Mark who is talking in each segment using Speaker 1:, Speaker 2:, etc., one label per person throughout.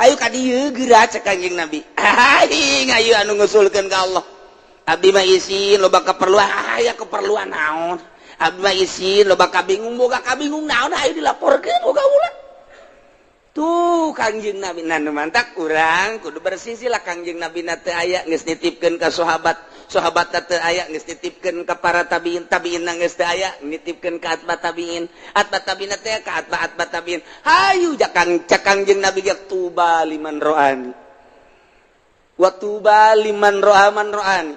Speaker 1: Hayu ka dieu geura cek Kangjeng Nabi. Aing ayo anu ngusulkeun ka Allah. Abdi mah isin loba keperluan, aya keperluan naon? Abdi mah isin loba kabingung, boga kabingung naon ayo dilaporkeun boga ulah. Tuh Kangjeng Nabi nu mantak urang kudu bersisi lah. Kangjeng Nabi na teu aya geus nitipkeun ka sahabat, sahabat teu aya geus nitipkeun ka para tabiin, tabiin geus teu aya nitipkeun ka atba tabiin, atba tabiin teh ka atba atba tabiin. Hayu jakang cek Kangjeng Nabi ge tuba liman ro'ani wa tuba liman ro'a man ro'ani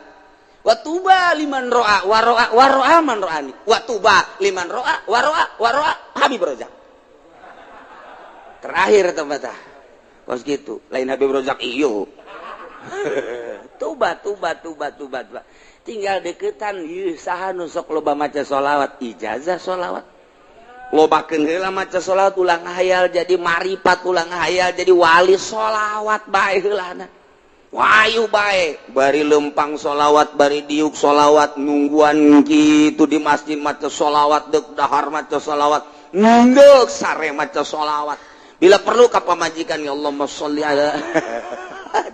Speaker 1: wa tuba liman ro'a wa ro'a wa ro'a man ro'ani wa tuba liman ro'a wa ro'a wa ro'a Habib Rozak. Terakhir tempat kos gitu lain Habib Rozak iyo. Tuba tuba tuba tuba tuba tinggal deketan ieu saha nu sok loba maca sholawat, ijazah sholawat lobakeun heula maca sholawat, ulah ngahayal jadi marifat, ulah ngahayal jadi wali, sholawat bae heulana wayu bae bari lempang sholawat, bari diuk sholawat, nungguan gitu di masjid maca sholawat, deuk dahar maca sholawat, ngeuk sare maca sholawat. Bila perlu ka pamajikan, ya Allahumma sholli ala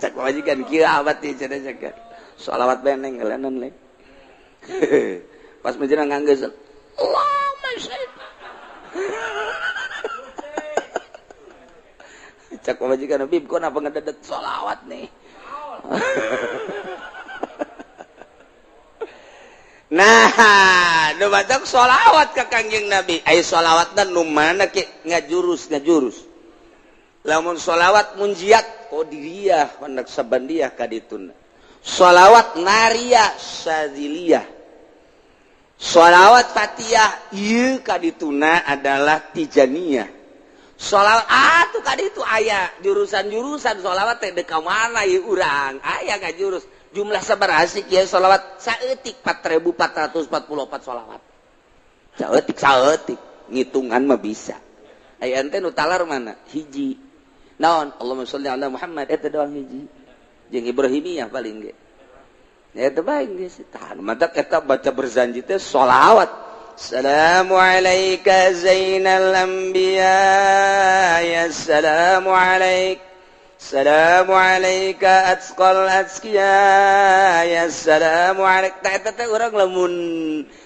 Speaker 1: cak pamajikan kieu abad teh cenah cak sholawat beneng ngelenan le. Pas menjelang nganggeus Allahumma sholli cak pamajikan, Bib kok napa ngededet sholawat nih. Nah, nu batak sholawat ka Kangjeng Nabi. Ai sholawatna nu mana ke ngajurus ngajurus. Lamun sholawat munjiat qadiriyah naksabandiyah kadituna. Sholawat nariyah syadziliyah. Sholawat fatiyah ieu kadituna adalah tijaniyah. Sholawat atuh kaditu aya jurusan-jurusan sholawat teh deuk ka mana ieu urang aya ngajurus. Jumlah sabaraha sih kieu sholawat saeutik 4444 sholawat. Saeutik saeutik ngitungan mah bisa. Aya ente nu talar mana? Hiji. Naon? Allahumma sholli ala Muhammad eta doang hiji. Jeung Ibrahimiyah paling ge. Eta bae geus tah matak eta baca berzanji teh sholawat. Assalamu alayka zainal anbiya ya assalamu alaik. Assalamu alayka atqal atqiya ya assalamu alaik. Tah eta teh urang lamun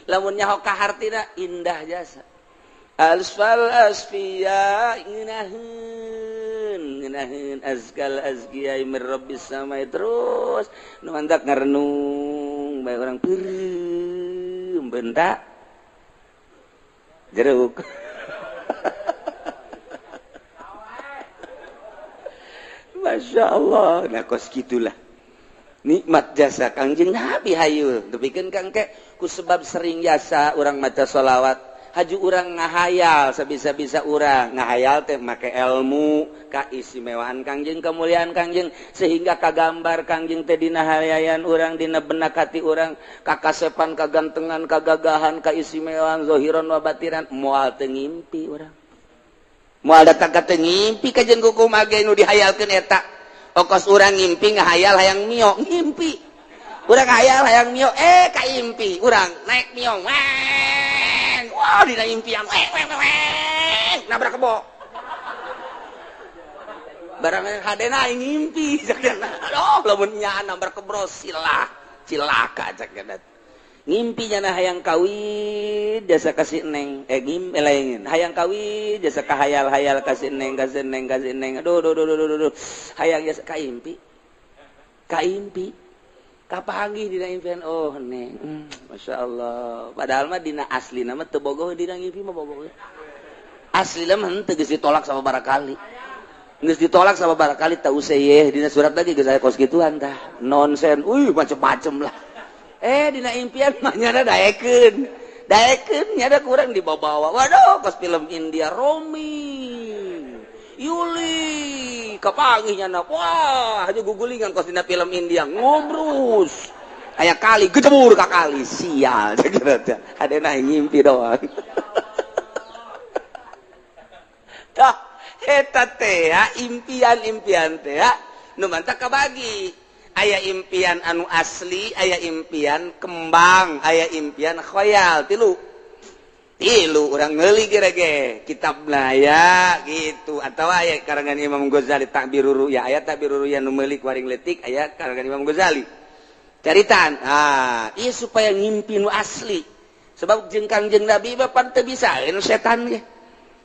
Speaker 1: lamun nyaho ka hartina indah jasa. Asfal asfiya ngeunaheun ngeunaheun azkal azkiya mir rabbis samai terus nu mantak ngarenung bae urang peureum bentak jeruk. Masya Allah, nah kos gitulah nikmat jasa Kangjeng Nabi hayu depikeun kang ke ku sebab sering jasa urang maca sholawat haju urang ngahayal sabisa-bisa urang ngahayal teh make ilmu kaistimewaan Kangjeng, kemuliaan Kangjeng, sehingga kagambar Kangjeng teh dina hayayan urang, dina benak hati urang, kakasepan, kagantengan, kagagahan, kaistimewaan zahiran wa batinan. Moal teu ngimpi urang, moal datang ka teu ngimpi kajen kumaha ge nu dihayalkeun eta. Okos urang ngimpi ngahayal hayang mio, ngimpi urang hayal hayang mio, kaimpi urang naik mio weng, wah dina impian weng weng weng nabrak kebo barang hadena aing ngimpi cakna. Aduh lamun nya nabrak kebo silah cilaka cakna. Ngimpi nyana hayang kawin jasa kasih neng, ngim lain hayang kawin jasa kahayal-hayal kasih neng kasih neng kasih neng, aduh aduh aduh aduh, aduh. Hayang jasa kaimpi kaimpi kapanggih dina impian, oh neng, Masya Allah. Padahal mah dina asli nama teu bogoh, dina ngimpi mah bogoh. Asli mah henteu geus ditolak sama barakali, geus ditolak sama barakali teu useuh dina surat lagi geus aya kos kituan tah nonsen, uih macem-macem lah. Dina impian mah nyana daekeun daekeun nyana kurang dibawa-bawa. Waduh kos film India Romi Yuli kapanggih nyana, wah haju gugulingan kos dina film India ngobrus aya kali gejebur ka kali sial cek teh hadena ngimpi doang. Tah eta teh impian-impian teh nu mantak kabagi. Aya impian anu asli, aya impian kembang, aya impian khoyal tilu. Tilu urang meuli ge kitabna ya gitu atau aya karangan Imam Ghazali Ta'birur Ru'ya, aya Ta'birur Ru'ya nu meuli ku waring leutik aya karangan Imam Ghazali. Caritaan ah ieu supaya ngimpi nu asli. Sebab jeung Kangjeng Nabi mah pan teu bisaeun setan ge.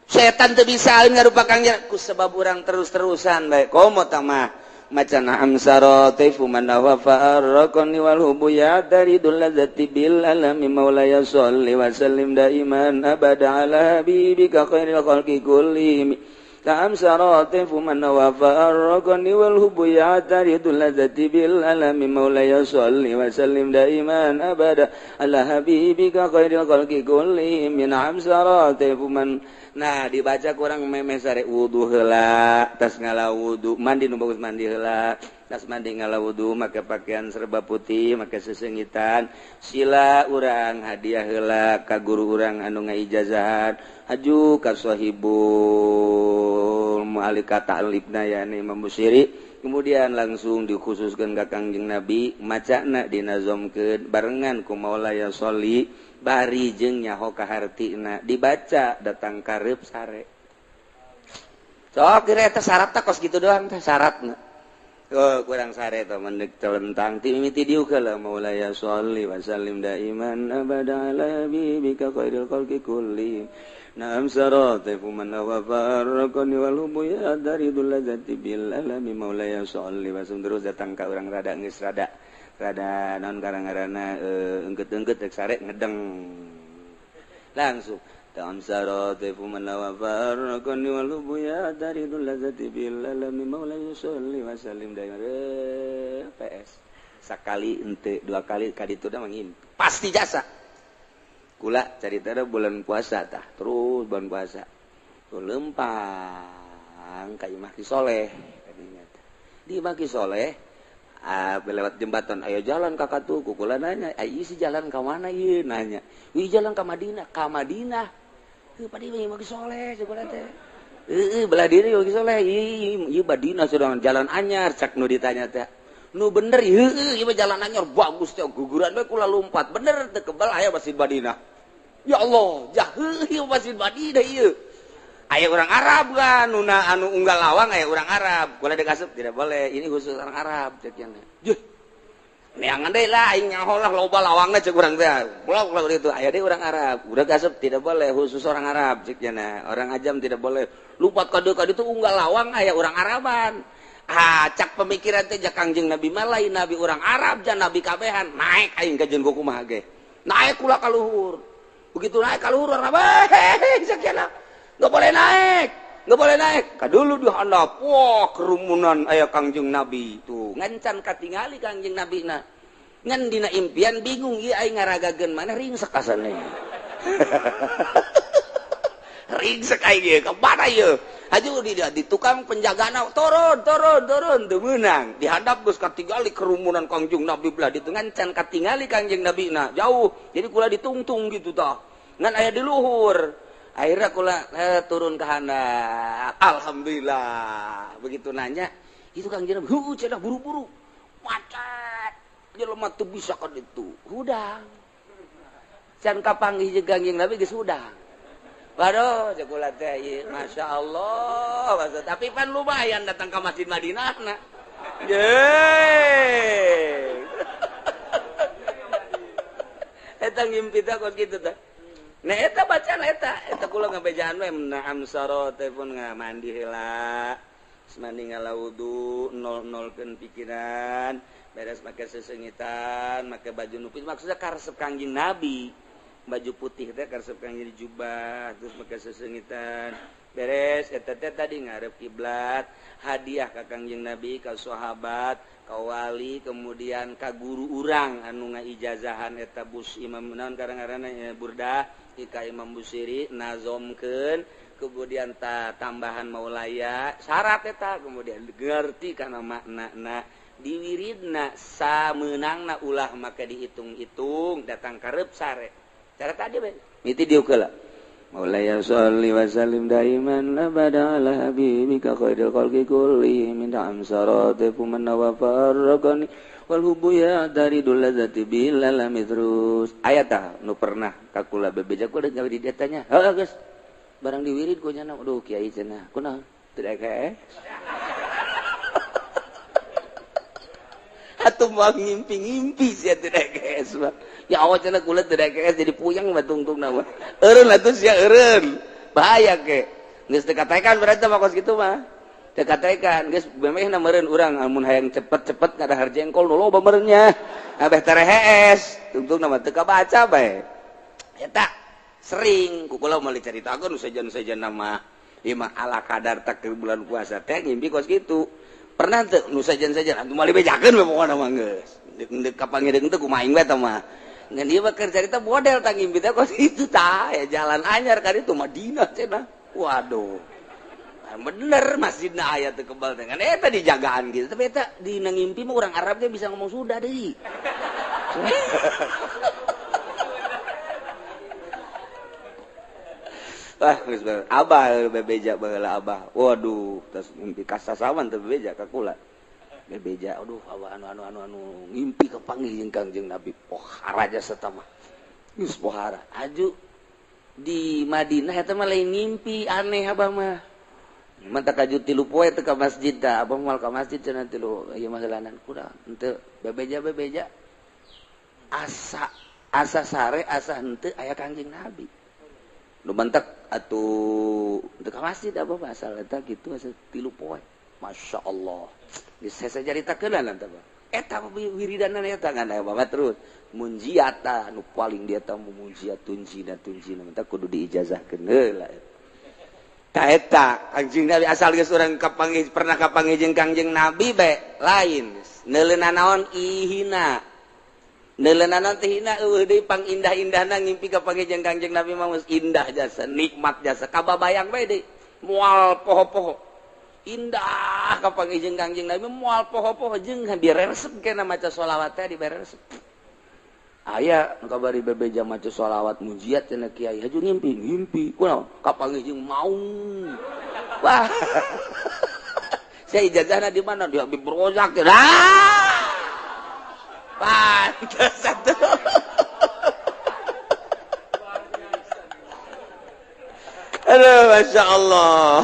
Speaker 1: Setan teu bisaeun ngarupa Kangjeng ku sebab urang terus-terusan bae komo tah mah macan amsara taifu man wa farraqani wal hubu ya daridul ladzati bil alami maulaya sholli wa sallim daiman abada ala habibika khairil khalqi kullihim ta'amsara taifu man wa farraqani wal hubu ya daridul ladzati bil alami maulaya sholli wa sallim daiman abada ala habibika khairil khalqi kullihim min amsara taifu man. Nah dibaca kurang memeh sare wudu heula tas ngala wudu mandi nu bagus mandi heula tas mandi ngala wudu make pakaian serba putih make sesengitan sila urang hadiah heula ka guru urang anu ngaijazahan haju ka sahibul mu'alika ta'libna yani Imam Busiri kemudian langsung dikhususkeun ka Kangjeng Nabi macana dinazomkeun barengan ku Maulaya sholli bari jeung nyaho ka hartina dibaca datang karep sare sok kira eta syaratna kos kitu doang teh syaratna oh kurang sare teh mendek telentang ti mimiti diuk heula Maulaya sholli wa sallim daiman abada ala habibika khairil khalqi kulli naam saratifu man wa farraqani wal hubu ya daridul ladzati bil alami Maulaya sholli wa sallim terus datang ka urang rada geus rada rada non karang-karana engket-engket rek sare ngedeng langsung ta'amsaratifu man wa farraqani wal hubu ya daridul ladzati bil alami Maulaya sholli wa sallim daiman PS sakali ente dua kali kaditu da mangin pasti jasa kula carita da bulan puasa tah terus bulan puasa tuh lempang ka Imah Ki Soleh kadinya di Imah Ki Soleh lewat jembatan ayo jalan kakak tuh kukula nanya ayo si jalan ke mana ieu nanya wih jalan ke Madinah ka Madinah heuh padi Imah Ki Soleh sekolah teh heuh belah diri Imah Ki Soleh ieu Madinah sedang jalan anyar cak nu ditanya teh nu bener heuh ieu jalan anyar bagus teh guguran we kula lompat bener teu kebal aya Masjid Madinah ya Allah jah heuh ieu Masjid Madinah ieu aya orang Arab kan nuna anu unggal lawang aya orang Arab kula dikasup tidak boleh ini khusus orang Arab cek nya juh neangan deui lah aing nyaho lah loba lawangna cek urang teh kula kula itu aya deui orang Arab udah kasup tidak boleh khusus orang Arab cek nya orang ajam tidak boleh lupat ka dieu unggal lawang aya orang Araban ah cak pemikiran teh ja Kangjeng Nabi mah lain nabi orang Arab ja nabi kabehan naik aing ka jeung kumaha ge naik kula ka luhur begitu naik ka luhur orang Arab hehehe cek nya nggak boleh naik, nggak boleh naik. Kadulu di handap, wah kerumunan aya Kangjeng Nabi tuh ngancan katingali Kangjeng Nabi na. Ngan dina impian bingung ieu aing ngaragageun mana ringsek asana. Ringsek aing ieu ka mana ieu? Haju di tukang penjagana turun turun turun teu meunang. Di handap geus katingali kerumunan Kangjeng Nabi belah ditu ngancan katingali Kangjeng Nabi na jauh. Jadi kula ditungtung gitu tah. Ngan aya di luhur. Akhirnya kula turun ke handap. Alhamdulillah. Begitu nanya, itu Kangjeng Nabi, heuh cenah buru-buru. Macet. Jelema teu bisa ka ditu. Hudang. Can kapanggih jeung Kangjeng Nabi geus hudang. Waduh, cek kula teh ieu, masyaallah. Tapi pan lumayan datang ke Masjid Madinah na. Yeay. Eta ngimpi teh kos kitu teh. Nah eta bacaan eta eta kula ngabejaan we naam saro teh pun mandi heula mandi ngala wudu nol-nolkeun pikiran beres make sesengitan make baju nupis maksudnya karesep Kangjeng Nabi baju putih teh karesep Kangjeng jubah terus make sesengitan beres eta teh tadi ngarep kiblat hadiah ka Kangjeng Nabi ka sahabat ka wali kemudian ka guru urang anu ngaijazahan eta bus Imam naon karang-karangna Burdah ka Imam Busiri nazomkeun kemudian tambahan maulaya syarat eta kemudian ngerti kana maknana diwiridna samenangna ulah maka dihitung-hitung datang karep sare cara tadi we miti diuk heula Maulaya sholli wa sallim daiman abada ala habibika khairil khalqi kullihim min amsarati man wa farraqani wal hubbu ya daridul ladzati bil alami terus. Aya tah nu pernah ka kula bebeja kula gawe di dieu heuh geus barang diwirid ku nya aduh kiai cenah kunaon teu daek atuh moal ngimpi-ngimpi sia teu daek mah. Ya Allah cenah kula teu daek jadi puyeng mah tungtungna mah. Eureun atuh sia eureun. Bahaya ke. Geus teu kataekan berarti mah kos kitu mah. Teu kataekan geus memehna meureun urang amun hayang cepet-cepet ngadahar jengkol nu loba meureun nya. Abeh terehees tungtungna mah teu kabaca bae. Eta sering ku kula moal dicaritakeun sejen-sejen mah. Ieu mah ala kadar tak bulan puasa teh ngimpi kos kitu. Pernah teu nu sejen-sejen atuh moal dibejakeun we pokona mah geus. Deuk kapangireung teh kumaha aing we tah mah. Ngan ieu mah keur carita model tah ngimpi teh kos kitu tah ya jalan anyar ka ditu Madinah cenah. Waduh. Bener masjidna aya teu kebal teh ngan eta dijagaan kitu. Tapi eta dina ngimpi mah urang Arab ge bisa ngomong sudah deui. Wah, geus abah bebeja baheula abah. Waduh, tas ngimpi kasasawan teu bebeja ka kula. Bebeja, aduh abah anu ngimpi kapanggih jeung Kangjeng Nabi. Pohara jasa mah. Geus pohara. Aju di Madinah eta mah lain ngimpi aneh abah mah. Manta kaju tilu poe teu ka masjid tah, abah moal ka masjid cenah tilu ieu mah heulanan kurang. Henteu bebeja-bebeja. Asa sare asa henteu aya Kangjeng Nabi. Nu bentek atuh teu ka masjid abah mah asal eta kitu asa tilu poe. Masya Allah. Geus saya caritakeun eta mah. Eta wiridanan eta ngan aya bapak terus munjiata nu paling dia teh munjiat tunjina tunjina mah kudu diijazahkeun heula. Ta eta Kangjeng Nabi asal geus urang kapanggih pernah kapanggih jeung Kangjeng Nabi bae lain. Neuleuna naon ihina. Neuleuna naon teh hina eueuh deui pangindah-indahna ngimpi kapanggih jeung Kangjeng Nabi mah geus indah jasa, nikmat jasa kababayang bae deui. Moal poho-poho. Indah kapanggih jeung Kangjeng Nabi moal poho-poho jeung diresep kena maca sholawat teh diberesep. Aya nu kabari bebeja maca sholawat mujiat cenah kiai haju ngimpi ngimpi kunaon kapanggih jeung maung. Wah. Saya ijazahna di mana di Habib Rozak. Ah! Pantes atuh. Aduh Masya Allah.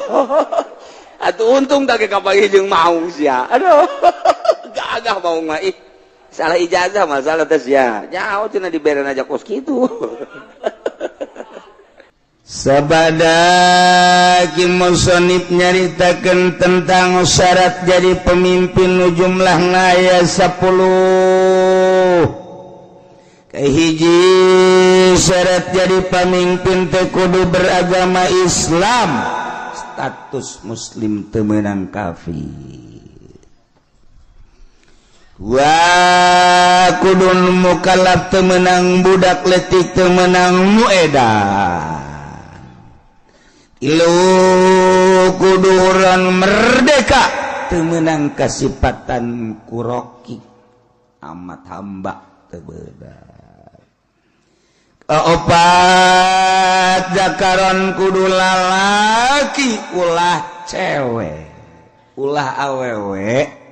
Speaker 1: Atuh untung tak kapanggih jeung maung sia. Aduh. Gagah maung mah ih. Salah ijazah masalah teh sia. Jauh cenah diberen aja kos kitu.
Speaker 2: Sabada ki musonib nyaritakeun tentang syarat jadi pemimpin nu jumlahna aya 10. Kahiji syarat jadi pemimpin teh kudu beragama Islam, status muslim teu meunang kafir. Wa kudun mukallaf teu meunang budak leutik teu meunang nu edan. Tilu kudu urang merdeka teu meunang kasipatan kuroki amat hamba teu beunang. Kaopat jakaron kudu lalaki ulah cewek ulah awewe.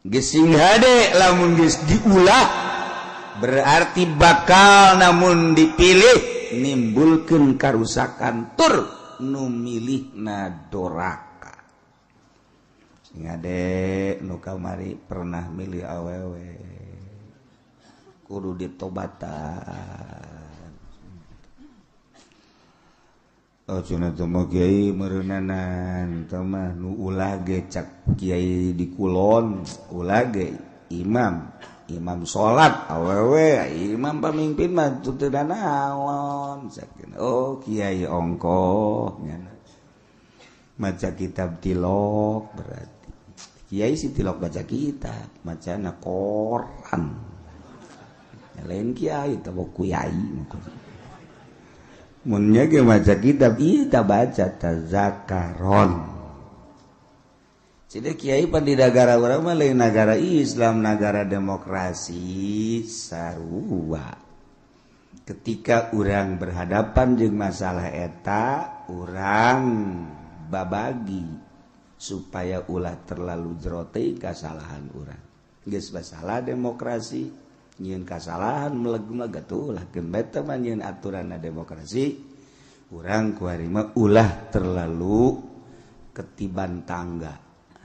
Speaker 2: Gesing hade lamun geus diulah berarti bakal namun dipilih nimbulkeun karusakan tur nu milihna doraka. Sing hade nu kamari pernah milih awewe kudu ditobatan. Oh cenah teh mah kiai meureunnanan teh mah nu ulah ge cak kiai di kulon ulah ge imam imam salat awewe imam pamimpin mah teu naon sakin. Oh kiai ongkoh nya maca kitab tilok berarti kiai si tilok baca kitab macana koran lain kiai teh kiai munnya ge maca kitab ieu ta baca tazakaron. Jadi kiai pan di nagara urang mah lain nagara Islam, nagara demokrasi sarua. Ketika urang berhadapan jeung masalah eta, urang babagi supaya ulah terlalu jerote kasalahan urang. Geus masalah demokrasi, nyieun kasalahan meleg-meleg atuh ulah keun bae teh mah nyieun aturanna demokrasi. Urang kuari mah ulah terlalu ketiban tangga,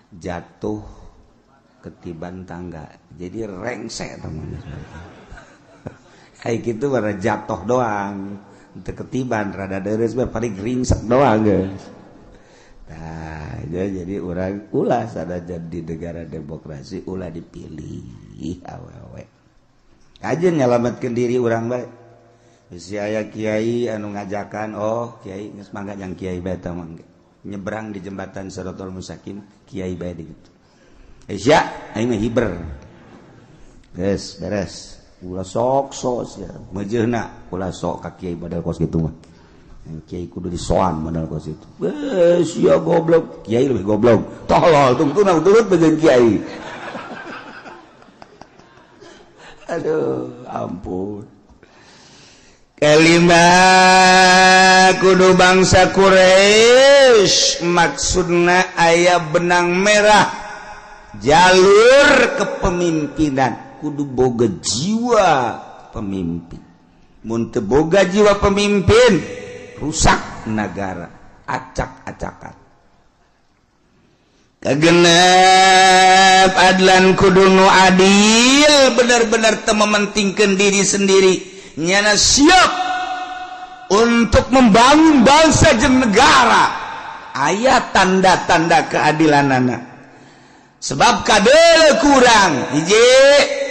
Speaker 2: jatuh ketiban tangga. Jadi rengsek teman. Kayak gitu bara jatuh doang, teu ketiban rada deres bae paling ringsek doang geus. Tah, jadi urang ulah sanajan di negara demokrasi ulah dipilih awewe. Kajeun nyalametkeun diri urang bae. Bisi aya kiai anu ngajakan, oh kiai geus mangga jang kiai bae tah mangga. Nyebrang di jembatan Siratal Mustaqim, kiai bae di kitu. Sia, aing mah hiber. Geus beres. Ulah sok sok sia. Mejeuna ulah sok ka kiai badal kos kitu mah. Kiai kudu disoan modal kos itu. Sia goblok, kiai lebih goblok. Tolol tungtuna turut bagian kiai. Aduh, ampun. Kelima kudu bangsa Quraisy maksudna aya benang merah jalur kepemimpinan kudu boga jiwa pemimpin. Mun teu boga jiwa pemimpin rusak negara, acak-acakan. Kagenep adlan kudu nu adil, bener-bener teu mementingkeun diri sendiri. Nyana siap untuk membangun bangsa jeung negara. Aya tanda-tanda keadilanana. Sebab kadele kurang hiji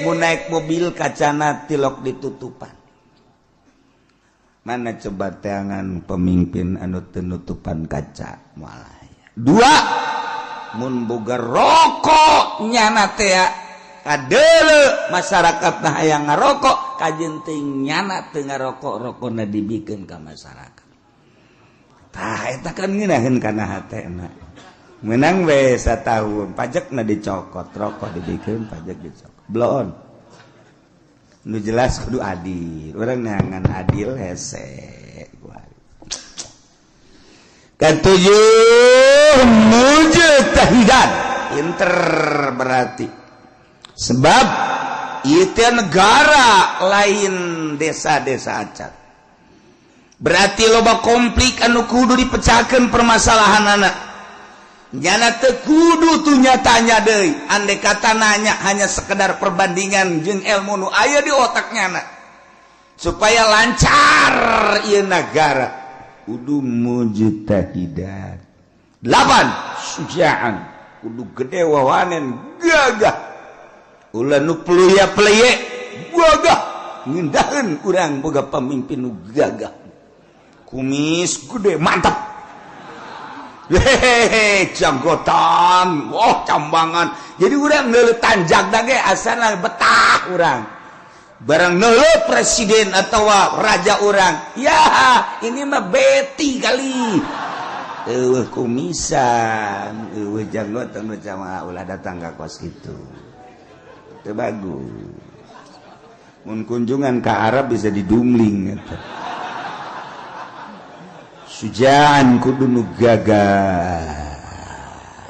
Speaker 2: mun naik mobil kacana tilok ditutupan. Mana coba teangan pemimpin anu teu nutupan kaca malah. Dua, mun boga rokok nyana teh kadele masyarakat nah hayang ngarokok kajeun teh nyana teu ngarokok rokona dibikeun ka masyarakat. Tah eta kan ngeunaheun kana hatena. Menang we satahun pajakna dicokot, rokok dibikeun pajak dicokot. Bloon. Nu jelas kudu adil. Urang neangan adil hese. Ketujuh mujtahidan. Pinter berarti. Sebab itu negara lain desa-desa acan. Berarti loba konflik anu kudu dipecahkan permasalahan anak. Nyana teu kudu tuh nyatanya deui. Andai kata nanya hanya sekedar perbandingan jeung ilmu nu aya di otak nyana. Supaya lancar ieu negara. Kudu mujtahidan. 8 sujaan. Kudu gede wawanen gagah. Ulah nu peluya peleye gagah. Ngindaheun urang boga pamimpin nu gagah. Kumis gede mantap. Hehehe, janggotan, wah cambangan. Jadi urang neuleuh tanjak ge asana betah urang. Barang neuleuh presiden atau raja urang, ya ini mah beti kali. Eueuh kumisan, eueuh janggotan jamaah ulah datang ka kos kitu. Teu bagus. Mun kunjungan ka Arab bisa didumling eta. Sujaan kudu nu gagah.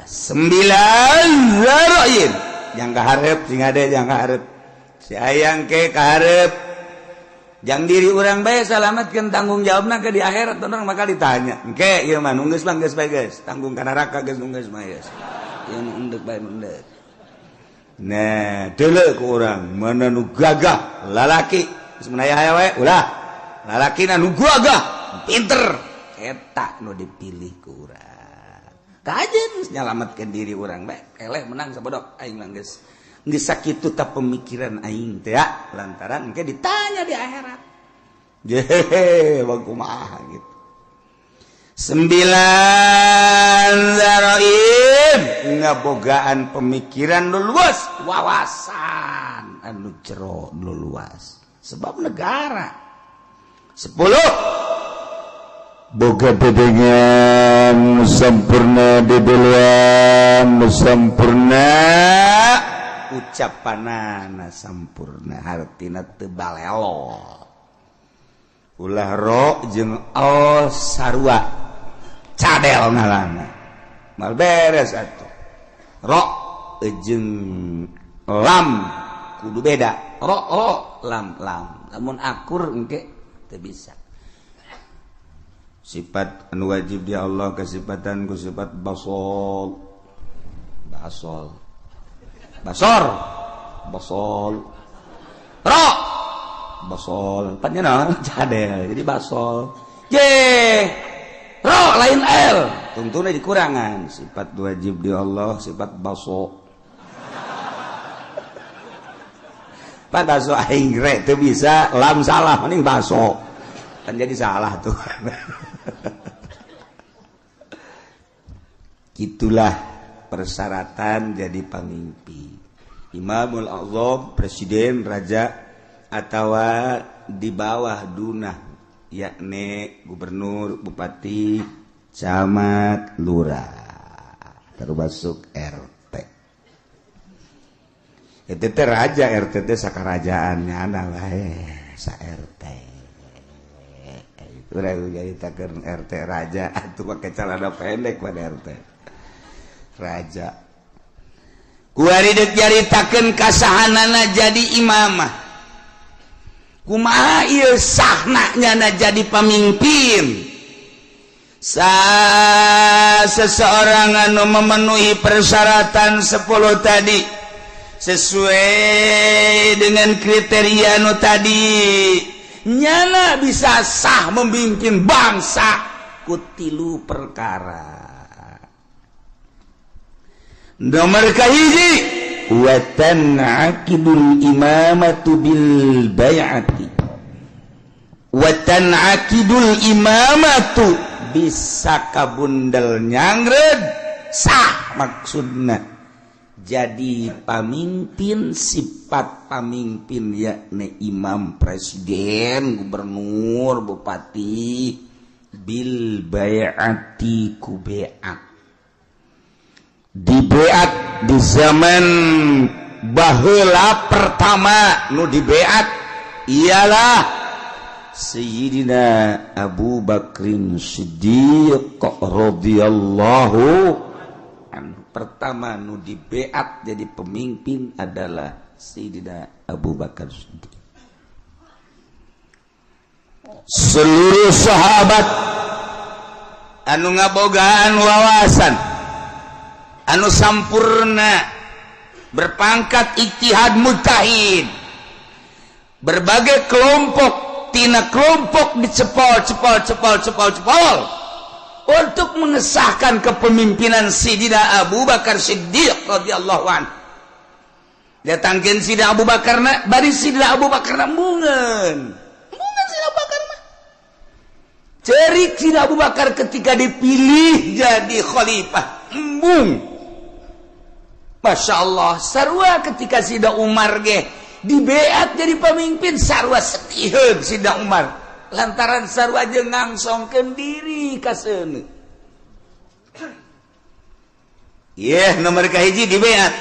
Speaker 2: 9 zaroin. Yang kaharep sing ade yang kaharep. Si ayang ke kaharep. Jang diri urang bae salametkeun tanggung jawabna ke di akhirat urang bakal ditanya. Engke ieu mah nu geus mah geus bae geus, tanggung ka neraka geus nu geus mah geus. Ieu nu endek bae endek. Nah, deuleu ku urang mana nu gagah lalaki geus menaya aya we ulah. Lalakina nu gagah, pinter. Eta nu dipilih ku urang. Kajeun nyalametkeun diri urang bae. Eleh menang sabodok aing mah geus. Geus sakitu ta pemikiran aing teh ya, lantaran engke ditanya di akhirat. Jehe, bang kumaha gitu. 9 zaroim ngabogaan pemikiran nu luas, wawasan anu jero nu luas. Sebab negara. 10
Speaker 3: boga dedengan sempurna dedeluan sempurna
Speaker 2: ucapanana sempurna hartina teu balelo. Ulah ro jeung al sarua cadel ngalana mal beres atuh. Ro jeung lam kudu beda, ro ro lam lam, lamun akur engke teu bisa. Sifat anu wajib di Allah kesifatan ku sifat basol basol basor basol ro basol patnya naon cadel jadi basol ye ro lain l tungtuna dikurangan. Sifat wajib di Allah sifat baso pan baso aing re teu bisa lam salah mending baso kan jadi salah tuh. Itulah persyaratan jadi pemimpin. Imamul Azam, presiden, raja, atau di bawah dunah, yakni gubernur, bupati, camat, lurah, termasuk RT. Itu teh raja, RT teh sakarajaannya ana wae sa RT. Itu jadi takeun RT raja atuh make celana pendek pada RT. Raja. Kuari deuk nyaritakeun kasahanana jadi imamah. Kumaha ieu sahna nyana jadi pamimpin? Seseorang anu memenuhi persyaratan 10 tadi sesuai dengan kriteria nu tadi, nyana bisa sah memimpin bangsa ku tilu perkara. Nomor kahiji, wa tan'aqidul imamatu bil bai'ati. Wa tan'aqidul imamatu bisa kabundel nyangred sah maksudna jadi pamimpin, sifat pamimpin yakni imam, presiden, gubernur, bupati bil bai'ati ku bai'at. Dibeat di zaman baheula pertama nu dibeat ialah Sayyidina Abu Bakrin Siddiq radhiyallahu anhu. Pertama nu dibeat jadi pemimpin adalah Sayyidina Abu Bakar Siddiq. Seluruh sahabat anu ngabogaan wawasan anu sampurna berpangkat ijtihad mujtahid, berbagai kelompok tina kelompok dicepol cepol cepol cepol cepol untuk mengesahkan kepemimpinan Sayyidina Abu Bakar Siddiq radhiyallahu anhu. Datangkeun Sayyidina Abu Bakar na bari Sayyidina Abu Bakar na embungeun embungeun Sayyidina Abu Bakar mah cerik Sayyidina Abu Bakar ketika dipilih jadi khalifah embung. Masya Allah, sarua ketika Sida Umar ge dibeat jadi pemimpin sarua setiheun Sida Umar lantaran sarua jeung ngangsongkeun diri ka seuneu. Yeh, nomor kahiji dibeat.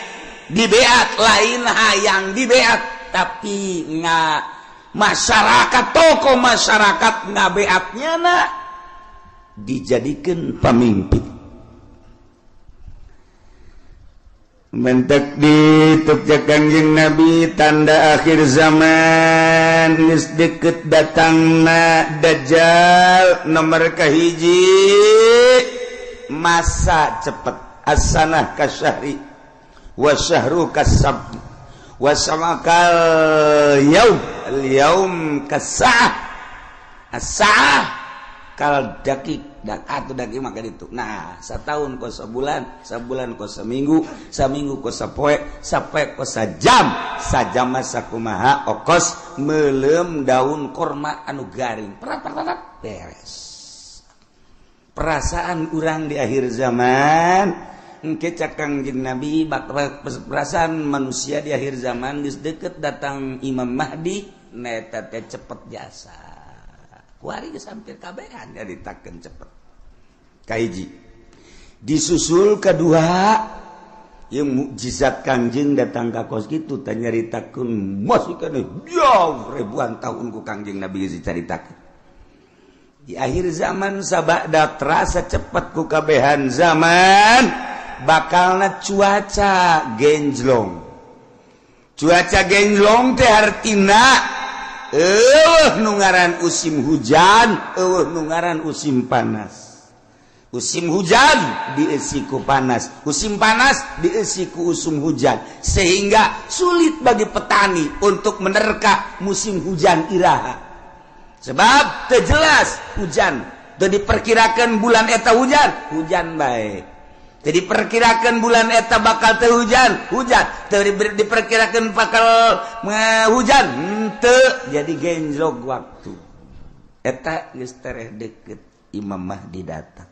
Speaker 2: Dibeat lain hayang dibeat tapi nga masyarakat tokoh masyarakat ngabeatnya na dijadikeun pamimpin. Mentek ditukja Kangjeng Nabi tanda akhir zaman geus deket datangna Dajjal nomor kahiji masa cepet as-sanah kasyahri wasyahru kasab wasamakal yaum al yaum kasa'ah as-sa'ah kal dakik dan atau daging makan itu. Nah, setahun kok sebulan, sebulan kok seminggu, seminggu kok sepoe, sepoe kok sejam, sajam masa kumaha okos melem daun korma anu garing. Perat perat beres. Perasaan urang di akhir zaman engke cak Kangjeng Nabi perasaan manusia di akhir zaman geus deket datang Imam Mahdi neta teh cepet jasa. Kuari geus hampir kabehan nyaritakeun cepet. Kahiji disusul kedua yang mukjizat Kangjeng datang ka kos kitu teh nyaritakeun masih keneh jauh ribuan tahun ku Kangjeng Nabi geus dicaritakeun. Di akhir zaman sabada terasa cepat ku kabehan zaman bakalna cuaca genjlong. Cuaca genjlong teh hartina eueuh nu ngaran musim hujan, eueuh nu ngaran musim panas. Musim hujan diisi ku panas, musim panas diisi ku usum hujan, sehingga sulit bagi petani untuk menerka musim hujan iraha. Sebab teu jelas hujan, teu diperkirakan bulan eta hujan, hujan bae. Teu diperkirakan bulan eta bakal teu hujan, hujan. Teu diperkirakan bakal hujan, henteu. Jadi genjlok waktu. Eta geus tereh deket Imam Mahdi datang.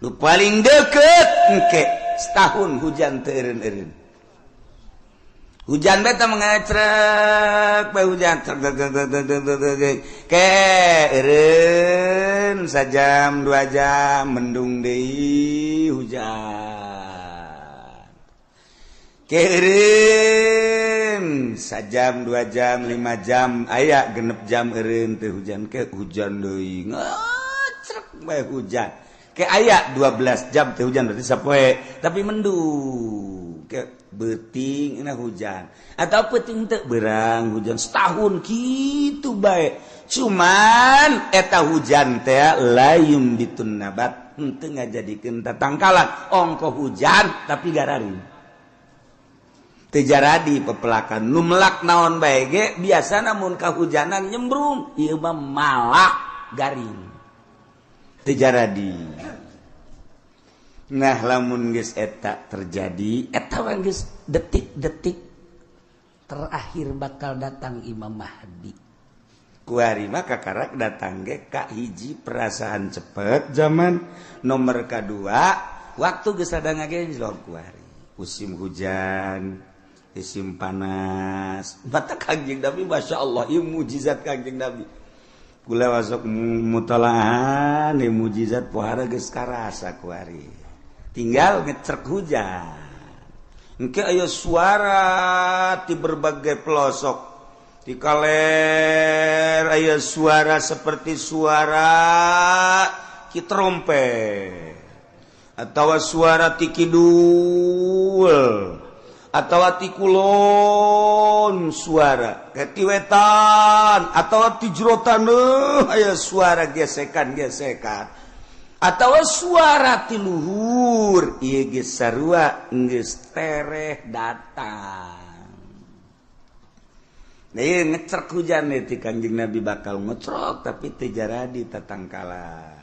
Speaker 2: Nu paling deket engke setahun hujan teu eureun-eureun. Hujan beta mengecrek bae hujan trek trek ke eureun sajam 2 jam mendung deui hujan. Ke eureun sajam 2 jam 5 jam aya 6 jam eureun teu hujan ke hujan deui ngecrek bae hujan. Ke aya 12 jam teu hujan berarti sapoe tapi mendung. Ke beuting na hujan atau peuting teu berang hujan setahun kitu bae. Cuman eta hujan teh layum bitun nabat henteu ngajadikeun tatangkalan ongko hujan tapi gararing. Teu jaradi pepelakan nu melak naon bae ge biasana mun kahujanan nyembrung ieu mah malak garing. Teu jaradi. Nah lamun geus eta terjadi eta mah geus detik-detik
Speaker 1: terakhir bakal datang Imam Mahdi.
Speaker 2: Kuari mah kakarak datang ge ka hiji perasaan cepet zaman nomor kadua waktu geus ada ngagenjlok kuari musim hujan musim panas mata Kangjeng Nabi Masya Allah ieu mujizat Kangjeng Nabi. Kula masuk mutalahan ieu mujizat pohara geus karasa kuari. Tinggal ngecerk hujan. Engke aya suara di berbagai pelosok. Di kaler aya suara seperti suara ki trompet atau suara ti kidul atau ti kulon suara ke ti wetan atau ti jero taneuh aya suara gesekan-gesekan atau suara ti luhur ieu geus sarua geus tereh datang. Nah ieu ngecerk hujan ti Kangjeng Nabi bakal ngecrok tapi teu jaradi tatangkalan.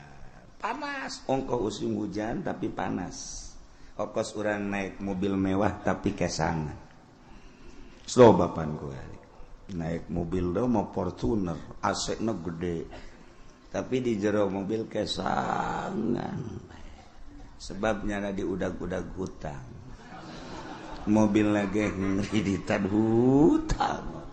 Speaker 2: Panas ongkoh usum hujan tapi panas. Okos urang naik mobil mewah tapi kesangan. Slow bapan gue naik mobil do mau Fortuner AC na gede tapi di jero mobil kesangan sebabnya di udag-udag hutang mobil lagi ngreditan hutang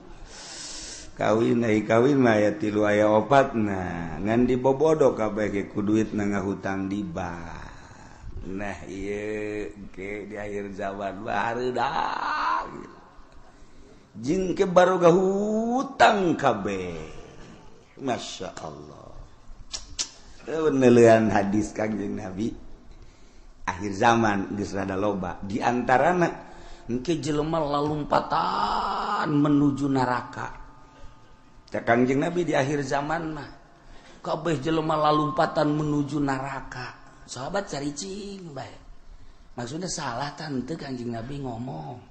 Speaker 2: kawin ai kawin mah aya 3 aya 4 nah ngan dibobodo kabeh ge ku duit na ngahutang di bank. Nah ieu ge di akhir zaman barudak jeung ke baroga hutang kabeh. Masya Allah. Penelitian hadis Kangjeng Nabi akhir zaman geus rada loba di antarana engke jelema lalumpatan menuju neraka. Cak Kangjeng Nabi di akhir zaman mah kabeh jelema lalumpatan menuju neraka. Sahabat caricing bae. Maksudnya salah tante Kangjeng Nabi ngomong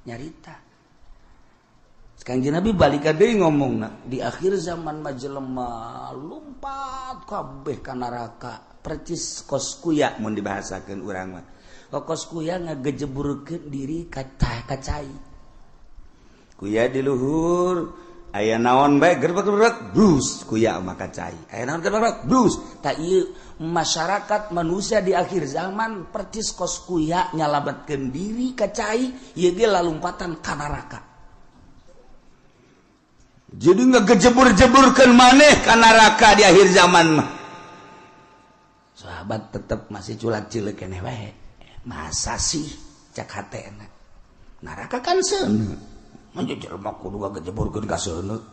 Speaker 2: nyarita. Kangjeng Nabi balik deui ngomongna di akhir zaman mah jelema lumpat kabeh ka neraka percis kos kuya mun dibahasakeun urang mah. Kos kuya ngagejeburkeun diri ka cai. Kuya di luhur aya naon bae gerbek-gerbek brus kuya mah ka cai. Aya naon gerbek brus. Ta ieu masyarakat manusia di akhir zaman percis kos kuya nyalametkeun diri ka cai ieu ge lalumpatan ka neraka. Jadi ngegejebur-jeburkan maneh ka neraka di akhir zaman mah. Sahabat tetep masih culak-cileuk keneh wae. Masa sih cak hatena. Neraka kan seuneu. Mun jelema kudu ngagejeburkeun ka seuneu.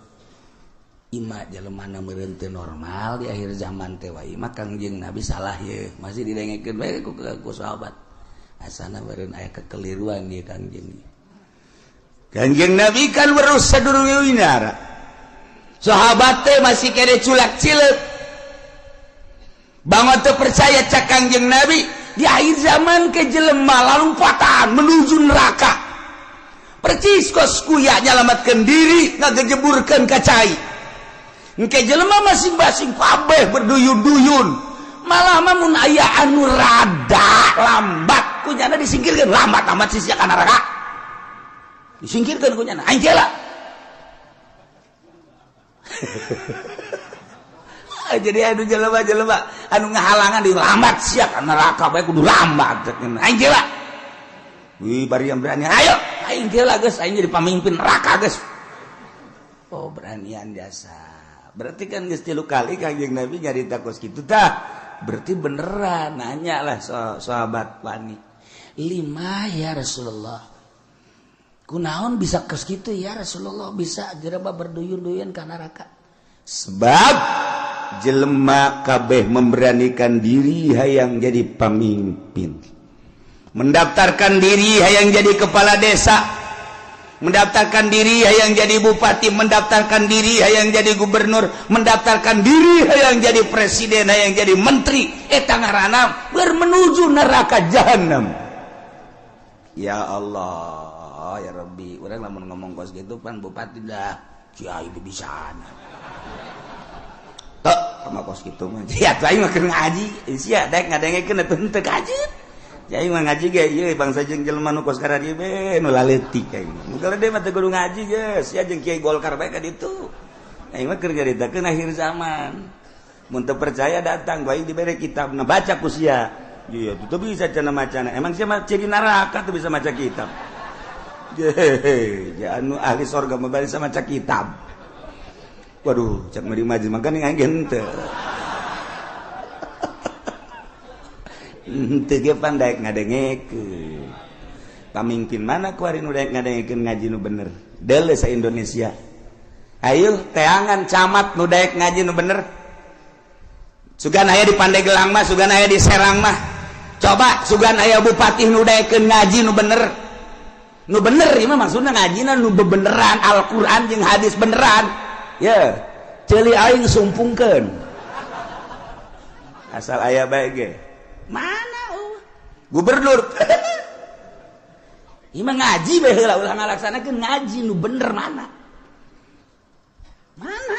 Speaker 1: Ima jelema na meureun teu normal di akhir zaman teh wae mah Kangjeng Nabi salah ye masih didengekeun bae ku sahabat. Asana meureun aya kekeliruan ieu Kangjeng.
Speaker 2: Kangjeng Nabi kan weruh sadurunge winara. Sahabat teh masih kene culak cileuk. Bangun teu percaya cak Kangjeng Nabi di akhir zaman ke jelema lalumpatan menuju neraka. Percis kos kuya nyalamatkeun diri ngagejeburkeun ka cai. Engke jelema masing-masing kabeh berduyun-duyun. Malah mah mun aya anu rada lambat kunyana disingkirkeun, lambat amat sisia ka neraka. Disingkirkeun kunyana, aing jela. Jadi anu jelema-jelema anu ngahalangan di lambat sia ka neraka bae kudu lambat aing jela. Wih bari yang berani, ayo aing jela geus, aing jadi pamimpin neraka geus. Oh beranian jasa. Berarti kan geus 3 kali Kangjeng Nabi nyarita kos kitu tah. Berarti beneran nanya lah sahabat wani.
Speaker 1: Lima ya Rasulullah. Kunaon bisa kos kitu ya Rasulullah, bisa jelema berduyun-duyun ka neraka.
Speaker 2: Sebab jelema kabeh memberanikan diri hayang jadi pamimpin. Mendaftarkan diri hayang jadi kepala desa. Mendaftarkan diri hayang jadi bupati, mendaftarkan diri hayang jadi gubernur, mendaftarkan diri hayang jadi presiden, hayang jadi menteri, eta ngaranna bermenuju neraka jahanam.
Speaker 1: Ya Allah, ya Rabbi, urang lamun ngomong kos gitu pan bupati dah kiai bibisana.
Speaker 2: Tok sama kos kitu mah. Ya aing mah keur ngaji, sia daek ngadengekeun atuh henteu kaji. Jadi mah ngaji ge ieu bangsa jeung jelema nu kos kararieu be nu laletik aing. Nu gede mah teu kudu ngaji geus, sia jeung kiai Golkar bae ka ditu. Aing mah keur nyaritakeun akhir zaman. Mun teu percaya datang bae dibere kitabna baca ku sia. Iya, teu bisa cenah macana. Emang sia mah ciri neraka teu bisa maca kitab. Ye, ja anu ahli sorga mah bisa maca kitab. Waduh, cak meri majelis maka aing henteu. Henteu ge pan daek ngadengekeun. Pamimpin mana kuari nu daek ngadengekeun ngaji nu bener? Deuleu sa Indonesia. Ayo teangan camat nu daek ngaji nu bener. Sugan aya di Pandeglang mah, sugan aya di Serang mah. Coba sugan aya bupati nu daekeun ngaji nu bener. Nu bener ieu mah maksudna ngajina nu bebeneran Al-Qur'an jeung hadis beneran. Ye, ceuli aing sumpungkeun. Asal aya bae ge. Mana gubernur ieu mah ngaji bae heula ulah ngalaksanakeun ngaji nu bener mana mana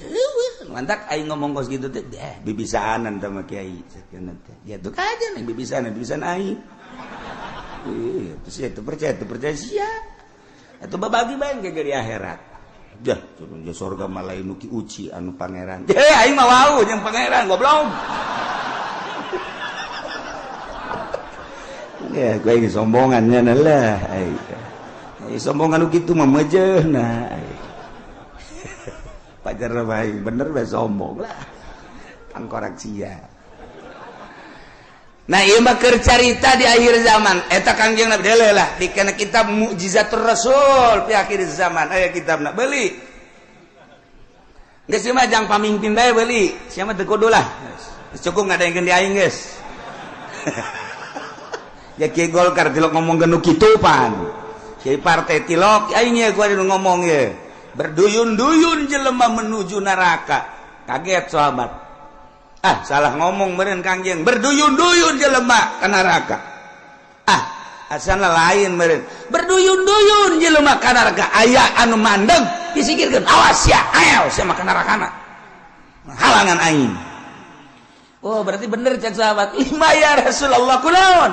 Speaker 2: eueuh mantak aing ngomong kos kitu teh bibisaanan teh mah kiai sakeuna teh ya tuh kajen bibisaanan bibisan aing ieu teu sia teu percaya sia atuh babagi bae ge di akhirat jah turun je sorga mah lain nu ki uci anu pangeran heh aing mah wau jeung pangeran goblok. Ya, gue ini sombongannya lah. Sombongan gitu mah mejeuhna. Pajar bae bener bae sombong lah. Tangkorak sia.
Speaker 1: Nah, ieu mah keur carita di akhir zaman. Eta Kangjeng Nabi deuleu lah dikena kitab Mukjizatur Rasul fi akhir zaman. Aya kitabna beuli. Geus ieu mah jang pamimpin bae beuli. Sia mah teu kudu lah. Geus cukup ngadengkeun di aing geus.
Speaker 2: Ya kiai Golkar tilok ngomong nu kitu pan. Kiai partai tilok aing ye gua ngomong ye.
Speaker 1: Berduyun-duyun jelema menuju neraka. Kaget sahabat. Ah, salah ngomong meureun Kangjeng. Berduyun-duyun jelema ka neraka. Ah, asana lain meureun. Berduyun-duyun jelema ka neraka. Aya anu mandeg disingkirkeun. Awas sia, ayo sia mah ka nerakana. Halangan aing. Oh, berarti bener cek sahabat. Lima ya Rasulullah kunaon?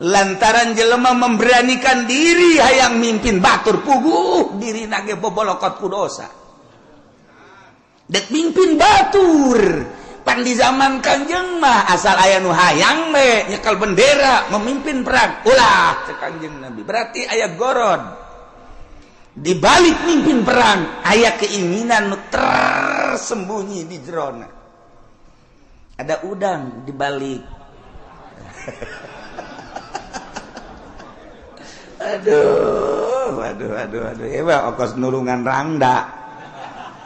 Speaker 1: Lantaran jelema memberanikan diri hayang mimpin batur puguh diri nage bobolokot ku dosa. Dek mimpin batur pan di zaman Kangjeng mah asal aya nu hayang we nyekel bendera memimpin perang ulah cek Kangjeng Nabi. Berarti aya goron di balik mimpin perang aya keinginan nu tersembunyi di jerona. Ada udang di balik.
Speaker 2: Aduh, aduh, aduh, aduh. Ewa okos nulungan rangda.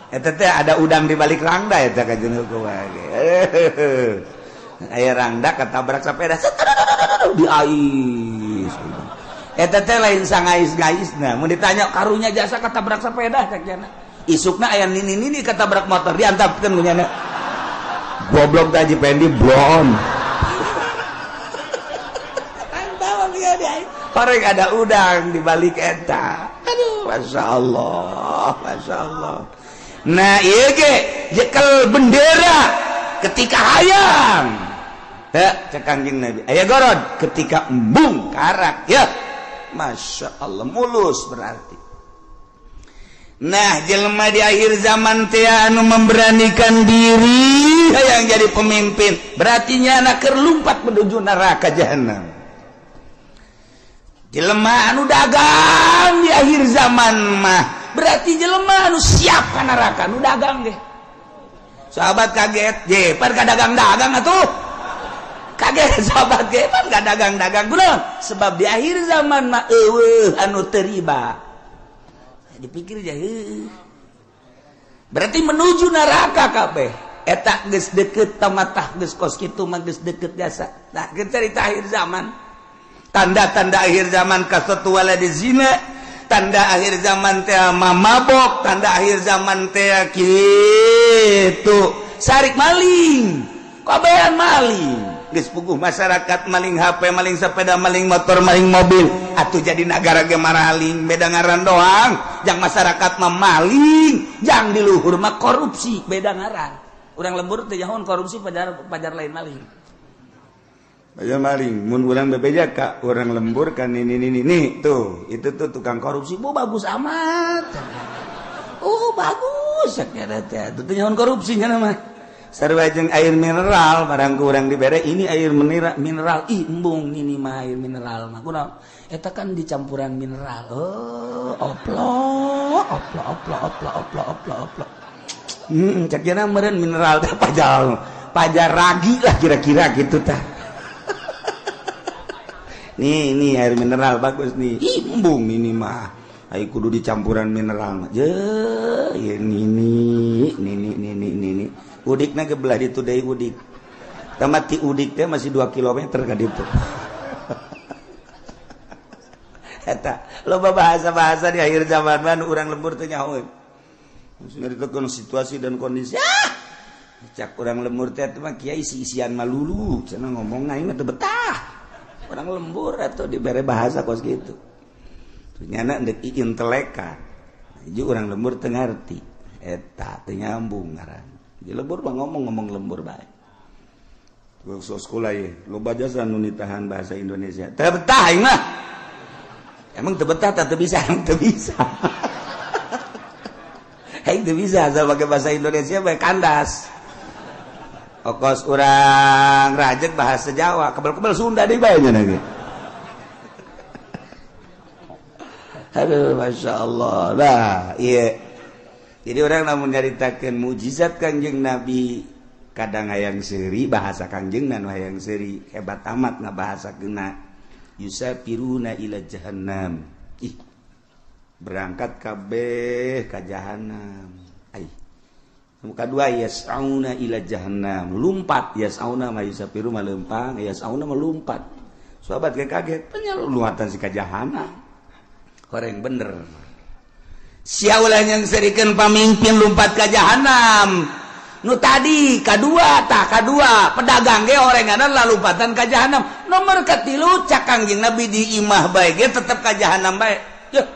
Speaker 2: Eta teh ada udang di balik rangda eta kajeun kumaha ge. Aya rangda ketabrak sepeda di ais. Eta teh lain sangais-gaisna. Mun ditanya karunya jasa ketabrak sepeda cek cenah. Isukna aya nini-nini ketabrak motor diantapkeun ku nyana. Goblok teh Haji Pendi blon. Horeng ada udang di balik eta. Aduh, Masya Allah, Masya Allah. Nah, ieu ge jekel bendera ketika hayang. Heh, cek Kangjeng Nabi. Aya gorod ketika embung karak ya. Masya Allah, mulus berarti. Nah, jelema di akhir zaman teh anu memberanikan diri hayang jadi pemimpin, berarti nyana keur lumpat menuju neraka jahanam. Jelema anu dagang di akhir zaman mah berarti jelema anu siap ka neraka nu dagang ge. Sahabat kaget, je pan ka dagang-dagang atuh. Kaget sahabat ge pan ka dagang-dagang kunaon? Sebab di akhir zaman mah eueuh anu teu riba. Dipikir aja heuh. Berarti menuju neraka kabeh. Eta geus deukeut tamatah geus kos kitu mah geus deukeut jasa. Tah cerita akhir zaman. Tanda-tanda akhir zaman kasatu waladi zina, tanda akhir zaman teh mamabok, tanda akhir zaman teh kitu sarik maling, kabehan maling. Geus puguh masyarakat maling HP, maling sepeda, maling motor, maling mobil. Atuh jadi nagara ge maraling, beda ngaran doang. Jang masyarakat mah maling, jang di luhur mah korupsi, beda ngaran. Urang lembur teh jahon korupsi pajar lain maling. Ya maling, mun urang bebeja ka urang lembur kan ini ini ini tuh, itu tuh tukang korupsi, bu bagus amat. Oh bagus, sakira teh. Itu nyaon korupsinya mah. Sarua jeung air mineral, barang ku urang dibere ini air mineral, ih embung ini mah air mineral mah. Kunaon? Eta kan dicampuran mineral. Oh, oplo, oplo, oplo, oplo, oplo, oplo, oplo. Cek jana meureun mineral teh pajar ragi lah kira-kira gitu tah. Nih, ini air mineral bagus nih. Ih, embung ini mah. Ayo kudu dicampuran mineral mah. Je, ini ini ini ini ini. Udikna ge belah ditu deui udik. Tamat ti udik teh masih 2 km ka ditu. Eta, loba bahasa-bahasa di akhir zaman mah urang lembur teh nyaho. Nyaritakeun situasi dan kondisi. Ah! Cak urang lembur teh mah kiai isi-isian malulu, cenah ngomong aing mah teu betah. Orang lembur atau diberi bahasa kos gitu. Nyana ndek inteleka. Jadi orang lembur teu ngarti. Eta teu nyambung ngaran. Jadi lembur mah ngomong-ngomong lembur bae. Sok sekolah ye, loba jasa nu nitahan bahasa Indonesia. Teu betah aing mah. Emang teu betah teu bisa, emang teu bisa. Aing teu bisa asal pakai bahasa Indonesia bae kandas. Okos urang rajek bahasa Jawa, kebel-kebel Sunda deui bae nya ge. Aduh, Masya Allah. Nah, iya. Jadi orang lamun nyaritakeun mukjizat Kangjeng Nabi, kadang hayang seuri bahasa Kangjeng nu hayang seuri, hebat amat ngabahasakeunna. Yusafiruna ila jahannam. Ih. Berangkat kabeh ka jahannam. Ai. Kadua yas'auna ila jahannam, lumpat yas'auna ma yusafiru ma lempang, yas'auna ma lumpat. Sahabat kaget, penyeluatan si ka jahannam. Horeng bener. Sia ulah yang serikeun pamimpin lumpat ka jahannam. Nu tadi kadua tah kadua pedagang ge horenganan lalumpatan ka jahannam. Nomor katilu cak Kangjeng Nabi di imah bae ge tetep ka jahannam bae. Yeuh.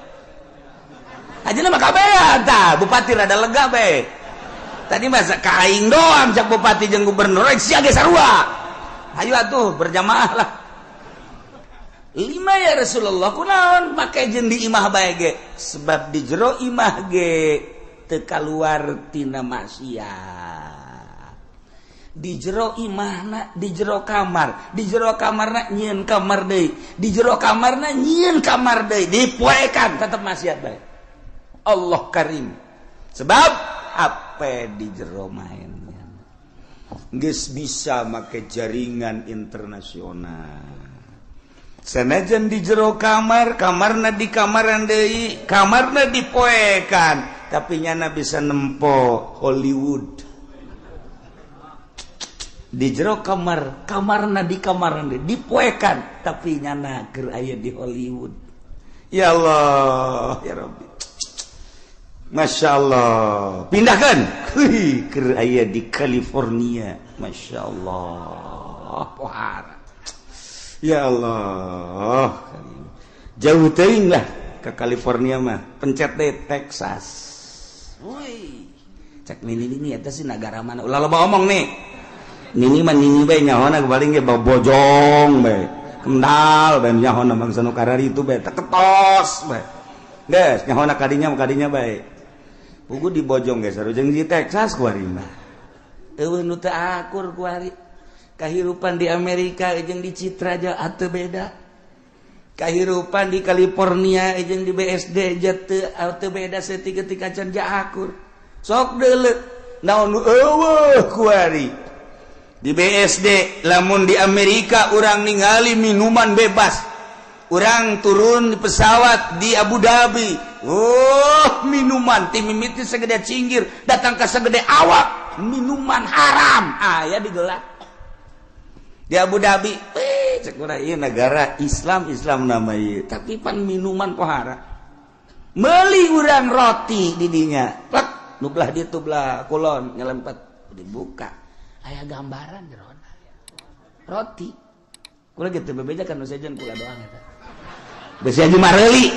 Speaker 2: Ajeuna mah kabehan tah, bupati rada lega bae. Tadi masa kaing doang cak bupati jeung gubernur rek sia ge sarua. Ayo atuh berjamaah lah. 5 ya Rasulullah kunaon make jeung di imah bae ge? Sebab di jero imah ge teu kaluar tina maksiat. Di jero imahna di jero kamar, di jero kamarna nyieun kamar deui, di jero kamarna nyieun kamar deui, dipoekan tetep maksiat bae. Allah Karim. Sebab apa di jero mainnya geus bisa make jaringan internasional. Sanajan di jero kamar, kamarna di kamaran deui, kamarna dipoekan, tapi nyana bisa nempo Hollywood. Di jero kamar, kamarna di kamarna dipoekan, tapi nyana keur aya di Hollywood. Ya Allah, ya Rabbi. Masya Allah. Pindahkan. Keur aya di California. Masya Allah. Pohara. Ya Allah. Jauh teuing lah ke California mah. Pencet deh Texas. Woi. Cek nini-nini eta sih nagara mana. Ulah loba omong nih. Nini mah nini bae nyahona paling ge bojong bae. Kendal bae nyahona bangsa nu karari itu bae teketos bae. Geus nyahona kadinya bae. Pugu di bojong geus sarujeng di Texas kuari mah. Eueuh nu teu akur kuari. Kahirupan di Amerika jeung di Citra aja atuh beda. Kahirupan di California jeung di BSD aja teu beda saeutik-eutik acan ja akur. Sok deuleu naon nu eueuh kuari. Di BSD lamun di Amerika urang ningali minuman bebas. Urang turun di pesawat di Abu Dhabi. Oh, minuman ti mimiti segede cinggir datang ka segede awak, minuman haram aya digelar. Di Abu Dhabi, cek urang ieu negara Islam, Islam nama ieu, tapi pan minuman pohara. Meuli urang roti di dinya. Plek, nu belah ditu belah kulon nyelempet dibuka. Aya gambaran jerona. Roti. Kula gitu bebeja kan nu sejen kula doang eta. Besi aja mareuli.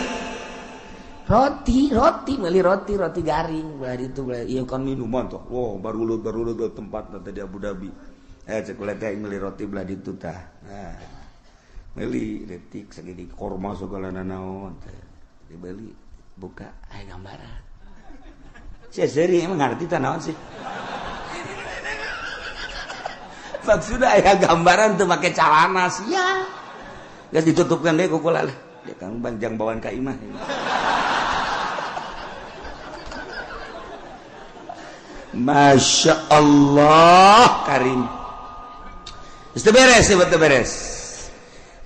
Speaker 2: Roti, roti, meuli roti, roti garing belah ditu belah ieu kan minuman tuh. Wah, barulut tempat tadi Abu Dhabi. Cek kula teh meuli roti belah ditu tah. Nah. Meuli detik segede korma segala nanaon teh. Dibeli buka aya gambaran. Sia seuri emang ngarti tah naon sih. Maksudnya aya gambaran tuh make calana sia. Geus ditutupkan deui ku kula lah. Dia kang banjang bawaan ka imah. Masya Allah Karim. Geus beres, betul beres.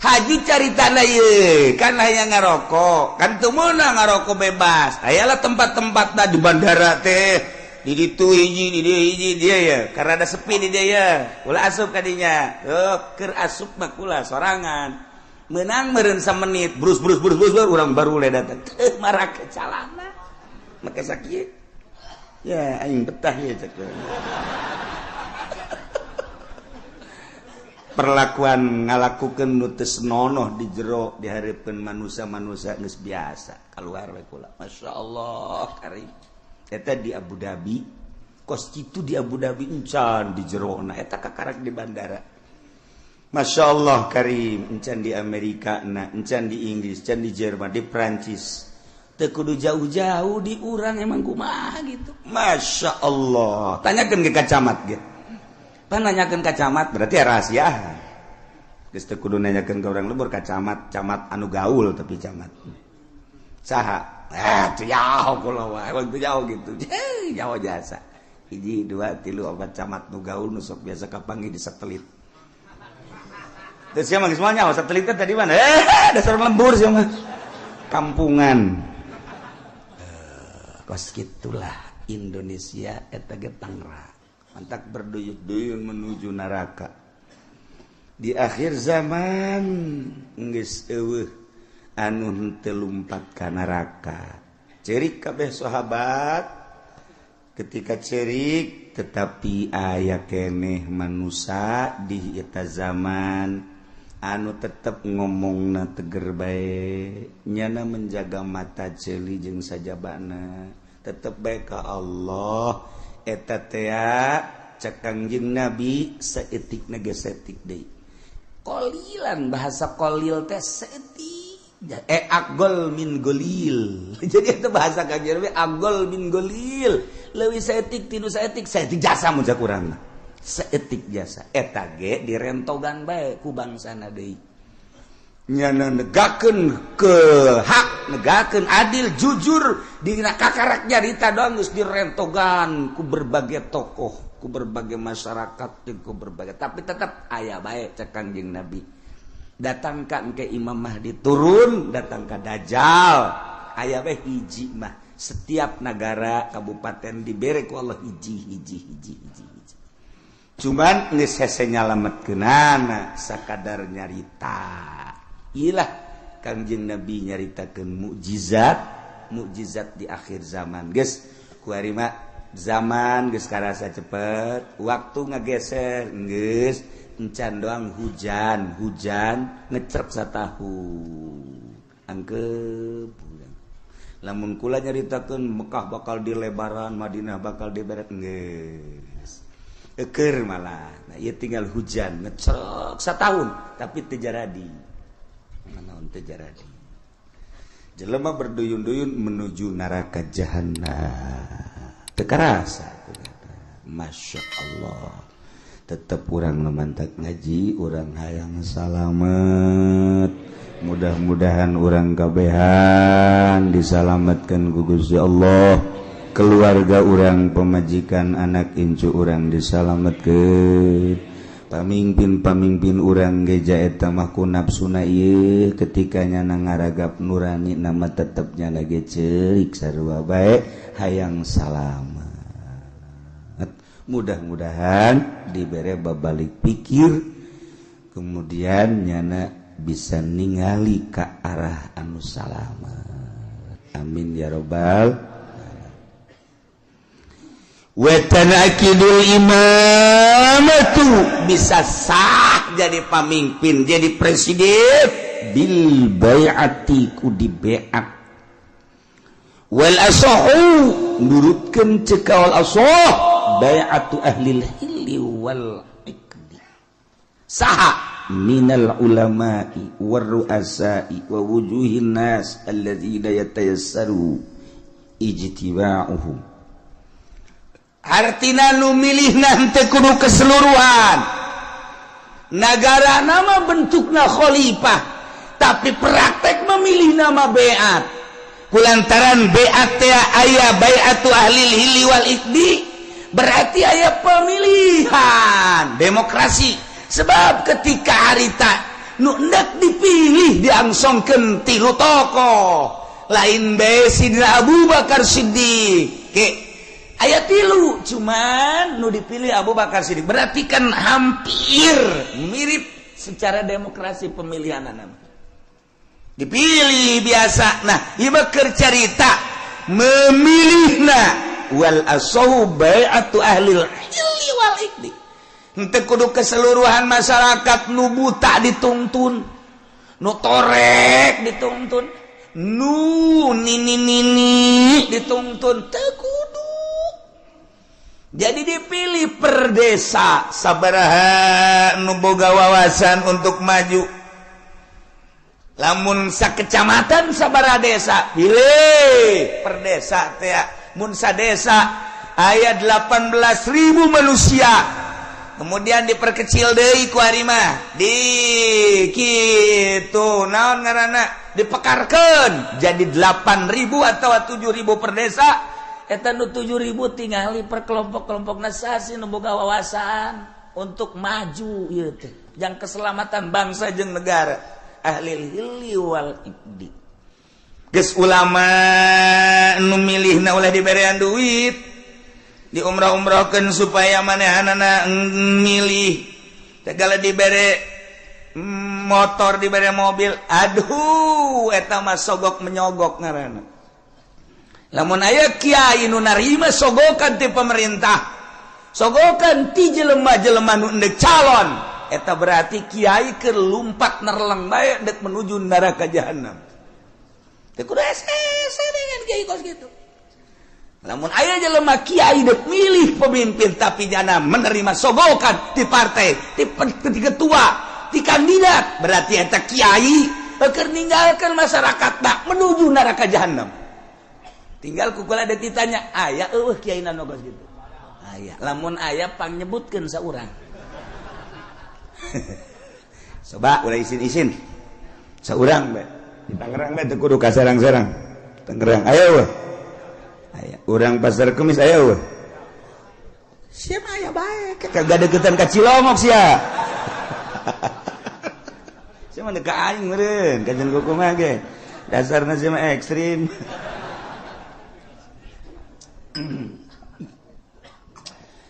Speaker 2: Haji cari tanah ieu, kan hayang ngarokok, kan teu meunang ngarokok bebas. Ayalah tempat-tempatna di bandara teh, di ditu hiji, di dieu hiji dia ya, karena ada sepi di dia ya. Ulah asup ka dinya. Tuh, keur asup mah kula sorangan. Menang meureun samenit, brus brus brus brus urang baru le datang. Teu marake calana. Make sakieu. Ya aing betah ya cek. Perlakuan ngalakukeun nu teu senonoh di jero dihareupeun manusia-manusia geus biasa kaluar we kula. Masya Allah karim. Eta di Abu Dhabi, kos kitu di Abu Dhabi encan di jerona eta kakarak di bandara. Masya Allah karim, encan di Amerika na, encan di Inggris, encan di Jerman, di Prancis. Teu kudu jauh-jauh di urang emang kumaha gitu. Masya Allah. Tanyakeun ke camat ge. Pan nanyakeun ka camat berarti rahasia. Geus teu kudu nanyakeun ka urang lembur ka camat, camat anu gaul tapi camat. Saha? Teu jauh kula wae, emang teu jauh gitu. Jauh jasa. Hiji, dua, tilu, opat camat nu gaul nu sok biasa kapanggih di satelit. Terus sia mah geus moal nyaho satelit teh tadi mana? Dasar lembur sia mah. Kampungan. Kos gitulah Indonesia eta ge Tangerang. Mantak berduyun-duyun menuju neraka. Di akhir zaman geus eueuh anu henteu lumpat ka neraka. Cerik kabeh sahabat ketika cerik tetapi aya keneh manusa di eta zaman anu tetep ngomongna teger bae, nyana menjaga mata ceuli jeung sajabana, tetep bae ka Allah. Eta tea cek Kangjeng Nabi saeutikna ge saeutik deui. Qolilan bahasa qolil teh saeutik. Agol min golil. Jadi itu bahasa Kangjeng Nabi agol min golil. Leuwih saeutik tinu saeutik, saeutik jasa mun cak urang mah. Saeutik jasa. Eta ge direntogan bae ku bangsana deui. Nyana negakeun ke hak, negakeun adil, jujur dina kakarak nyarita doang geus direntogan ku berbagai tokoh, ku berbagai masyarakat, ku berbagai, tapi tetap aya bae cek Kangjeng Nabi. Datang ka engke Imam Mahdi turun, datang ka Dajjal, aya bae hiji mah Setiap negara kabupaten dibere ku Allah hiji hiji hiji hiji hiji. Cuman geus hese nyalametkeunana sakadar nyarita. Ilah Kangjeng Nabi nyaritakeun mukjizat, mukjizat di akhir zaman. Geus kuari mah zaman geus karasa cepet, waktu ngageser geus encan doang hujan, hujan ngecrep satahun. Angkep urang. Lamun kula nyaritakeun Mekah bakal dilebaran, Madinah bakal diberet geus. Eukeur malah. Nah, ieu tinggal hujan ngecrek satahun tapi teu jaradi. Naon teu jaradi. Jelema berduyun-duyun menuju neraka jahanam. Teu karasa. Masya Allah. Tetep urang mantak ngaji, urang hayang salamet. Mudah-mudahan urang kabehan disalametkeun ku Gusti Allah. Keluarga urang, pemajikan, anak incu urang disalametkeun. Pamimpin-pamimpin urang geja eta mah ku nafsuna ieu ketika nyana ngaragap nurani nama tetep nyana ge ceurik sarua bae hayang salamet. Mudah-mudahan dibere babalik pikir kemudian nyana bisa ningali ka arah anu salamet. Amin ya robbal wa tanakidul imamatu, bisa sah jadi pamimpin, jadi presiden bil bai'ati ku di bai'at wal asahu nurutkeun ceuk kaul asah bai'atu ahlil hilli wal iqdi saha minal ulama'i war ru'asa'i wa wujuhin nas alladzina yatayassaru ijtiba'uhum. Artina nu milihna teu kudu keseluruhan nagara nama bentukna khalifah, tapi praktek memilih nama beat kulantaran beat teh aya bai'atu ahlil hilli wal iqdi, berarti aya pemilihan demokrasi. Sebab ketika harita nu hendak dipilih diangsongkeun tilu tokoh lain bae Sidina Abu Bakar Siddiq ke aya tilu, cuman nu dipilih Abu Bakar Siddiq, berarti kan hampir mirip secara demokrasi pemilihan nama dipilih biasa. Nah, ieu mah keur carita memilihna wal asahu bai'atu ahlil hilli wal iqdi. Henteu kudu keseluruhan masyarakat, nu buta dituntun, nu torek dituntun, nu nini nini dituntun, teu kudu. Jadi dipilih per desa sabaraha nu boga wawasan untuk maju. Lamun sakecamatan sabaraha desa, pilih per desa teh. Mun sadesa aya 18.000 manusia, kemudian diperkecil deui ku ari mah di kitu naon ngaranna dipekarkeun jadi 8.000 atau 7.000 per desa. Eta nu 7.000 tingali per kelompok-kelompok sasi nu boga wawasan untuk maju ieu teh jang keselamatan bangsa jeung negara ahli hilli wal iqdi. Geus ulama nu milihna ulah diberean duit, diumrah-umrahkeun supaya manehanana milih, segala dibere motor, dibere mobil, aduh eta mah sogok menyogok ngaranna. Lamun aya kiai nu narima sogokan ti pemerintah, sogokan ti jelema-jelema nu endek calon, eta berarti kiai keur lumpat nerleng bae dek menuju neraka jahanam. Teu kudu hese dengan kiai kos kitu. Lamun aya jelema kiai dek milih pemimpin tapi jana menerima sogokan ti partai, ti ketua, ti kandidat, berarti eta kiai keur ninggalkeun masyarakat tak menuju neraka jahanam. Tinggal kukula ada ditanya, aya eueuh kiai nu kos kitu? Aya. Lamun aya pangnyebutkeun saurang. Coba ulah isin-isin. Saurang bae. Di Tangerang bae teu kudu ka Serang-Serang. Tangerang aya eueuh? Aya. Urang Pasar Kemis aya eueuh? Siapa aya bae, kagak deketan ka Cilongok sia. Sia mah ka aing meureun, kajian kumaha ge. Dasarna sia mah ekstrim.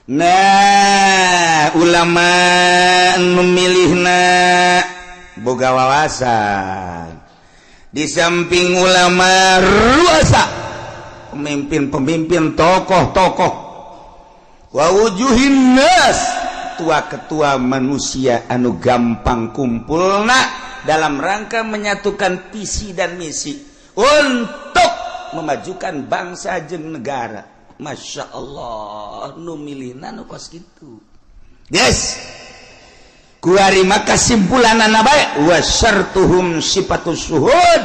Speaker 2: Nah ulama memilihna boga wawasan, di samping ulama ruasa pemimpin-pemimpin, tokoh-tokoh, wa wujuhin nas, ketua-ketua manusia anu gampang kumpulna dalam rangka menyatukan visi dan misi untuk memajukan bangsa jeung negara. Masya Allah, nu milihna nu kos kitu. Yes, kuari maka kesimpulanana bae wa syartuhum sifatus syuhud,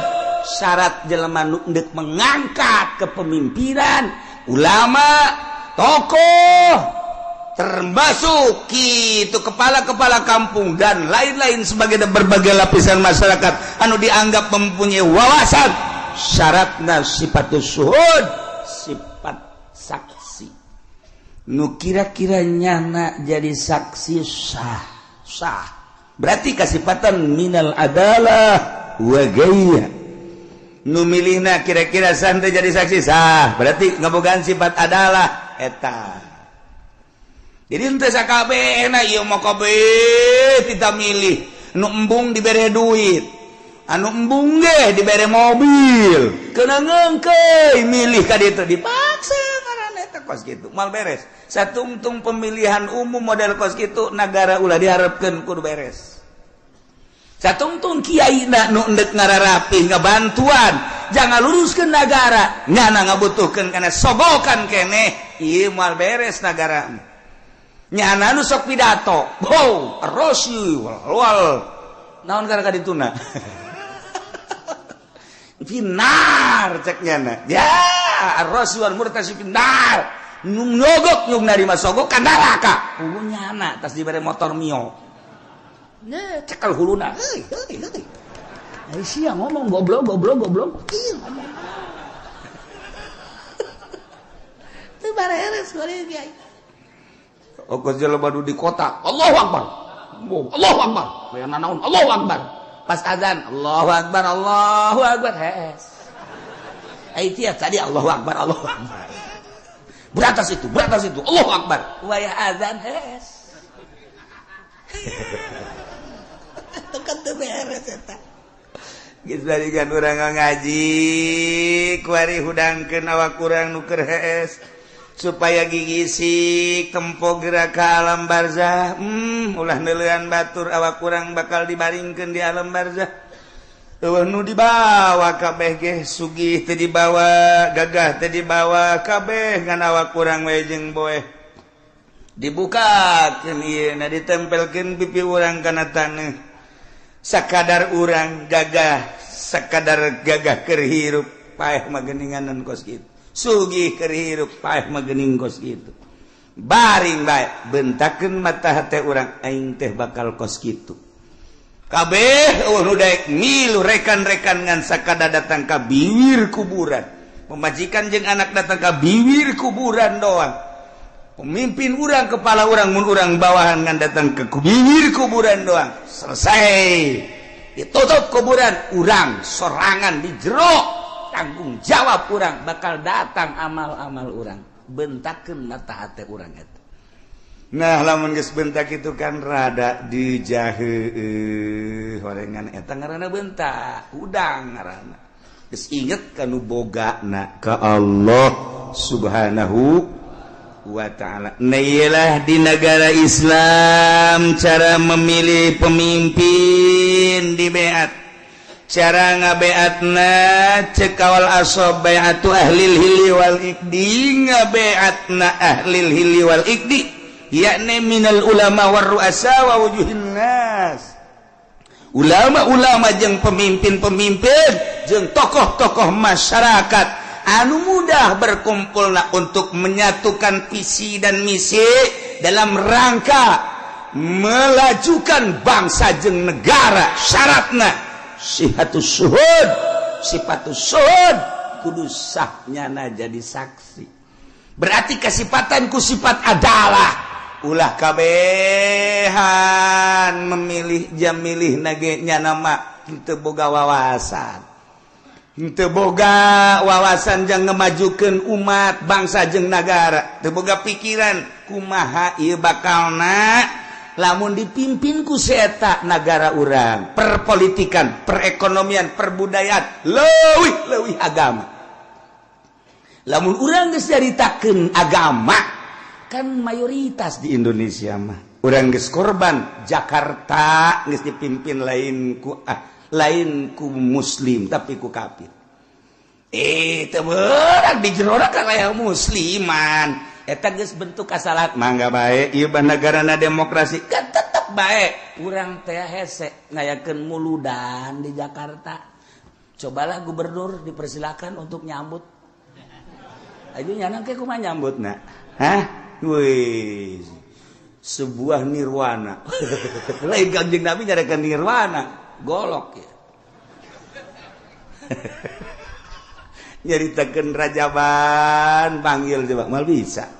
Speaker 2: syarat jelema nu endek mengangkat kepemimpinan ulama, tokoh, termasuk itu kepala-kepala kampung dan lain-lain sebagai berbagai lapisan masyarakat anu dianggap mempunyai wawasan, syaratna sifatus syuhud, sifat saksi, nu kira-kira nyana jadi saksi sah sah, berarti kasifatan minal adalah wa gaya. Nu milihna kira-kira santai jadi saksi sah, berarti ngabogaan sifat adalah eta. Jadi henteu sakabehna ieu mah, kabeh kita milih nu embung dibere duit, anu embung ge dibere mobil, kena ngeungkeuy milih ka ditu, dipaksa ngaranna eta. Kos kitu moal beres. Satungtung pemilihan umum model kos kitu, negara ulah diharapkeun kudu beres. Satungtung kiai na nu endek ngararapih ngabantuan jangan luruskeun negara, nyana ngabutuhkeun kana sogokan keneh, ieu moal beres negara. Nyana nu sok pidato, wow, rosi wal naon kana kadituna, finnar cek nyana ya, ar-rasi wal murtasi finnar, nu nyogok nyug narima sogok ka neraka. Hulu nyana tas dibere motor Mio. Nah, cekel huluna. Heuy, heuy, heuy. Ai sia ngomong goblok goblok goblok. Ih, ngomong. Teu bareres goreng kiai. Okos jelema nu di kota, Allahu Akbar. Oh, Allahu Akbar. Aya nanaon? Allahu Akbar. Pas azan, Allahu Akbar, Allahu Akbar. Hees. Ai tiap tadi Allahu Akbar, Allahu Akbar. Beratas itu, beratas itu, Allahu Akbar. Wayah azan hees. Kan teu beres eta. Geus balikan urang ngaji, kuari hudangkeun awak urang nu keur hees supaya gigisik tempo gerak ka alam barzah. Ulah neuleuan batur, awak urang bakal dibaringkeun di alam barzah. Eueuh nu dibawa kabeh ge, sugih teu dibawa, gagah teu dibawa, kabeh ngan awak urang we jeung boeh. Dibukakeun ieu na, ditempelkeun pipi urang kana taneuh. Sakadar urang gagah, sakadar gagah keur hirup paeh mah geuninganan kos kitu, sugih keur hirup paeh mah geuning kos kitu, baring bae bentakeun mata hate urang, aing teh bakal kos kitu kabeh. Eueuh nu daek ngilu rekan-rekan ngan sakadar datang ka bibir kuburan, pemajikan jeung anak datang ka bibir kuburan doang, pemimpin urang, kepala urang, mun urang bawahan ngan datang ke bibir kuburan doang, selesai ditutup kuburan, urang sorangan di jero, tanggung jawab urang, bakal datang amal-amal urang. Bentakeun mata hate urang eta. Nah, lamun geus bentak itu kan rada dijaheueuh horengan, eta ngaranna bentak udang, ngaranna geus inget kanu bogana ka Allah Subhanahu wa ta'ala. Nah, iyalah di negara Islam cara memilih pemimpin di beat, cara ngabeatna cek kawal asob bai'atu ahlil hilli wal iqdi, ngabeatna ahlil hilli wal iqdi yakni minal ulama war ru'asa wa wujuhin nas, ulama-ulama jeung pemimpin-pemimpin jeung tokoh-tokoh masyarakat anu mudah berkumpulna untuk menyatukan visi dan misi dalam rangka melajukan bangsa jeung negara. Syaratna sihatus syuhud, sifatus syuhud, kudu sahnyana jadi saksi, berarti kasipatan ku sifat adalah. Ulah kabehan memilih jam milih nage nyana mah teu boga wawasan. Teu boga wawasan jang ngemajukeun umat, bangsa jeung nagara. Teu boga pikiran kumaha ieu bakalna lamun dipimpin ku si eta nagara urang, perpolitikan, perekonomian, perbudayaan, leuwih leuwih agama. Lamun urang geus nyaritakeun agama kan mayoritas di Indonesia mah, urang geus korban Jakarta geus dipimpin lain ku lain ku muslim, tapi ku kafir. Teu beurang di jero kan aya musliman. Eta geus bentuk kasalahan. Mangga bae ieu negarana demokrasi kan tetep bae urang teh hese ngayakeun muludan di Jakarta. Cobalah gubernur dipersilakan untuk nyambut. Ayo nyana ke kumaha nyambutna? Hah? Wih, sebuah nirwana. Lain Kanjeng Nabi nyarekan nirwana, golok ya. Nyaritakeun rajaban panggil coba mal bisa.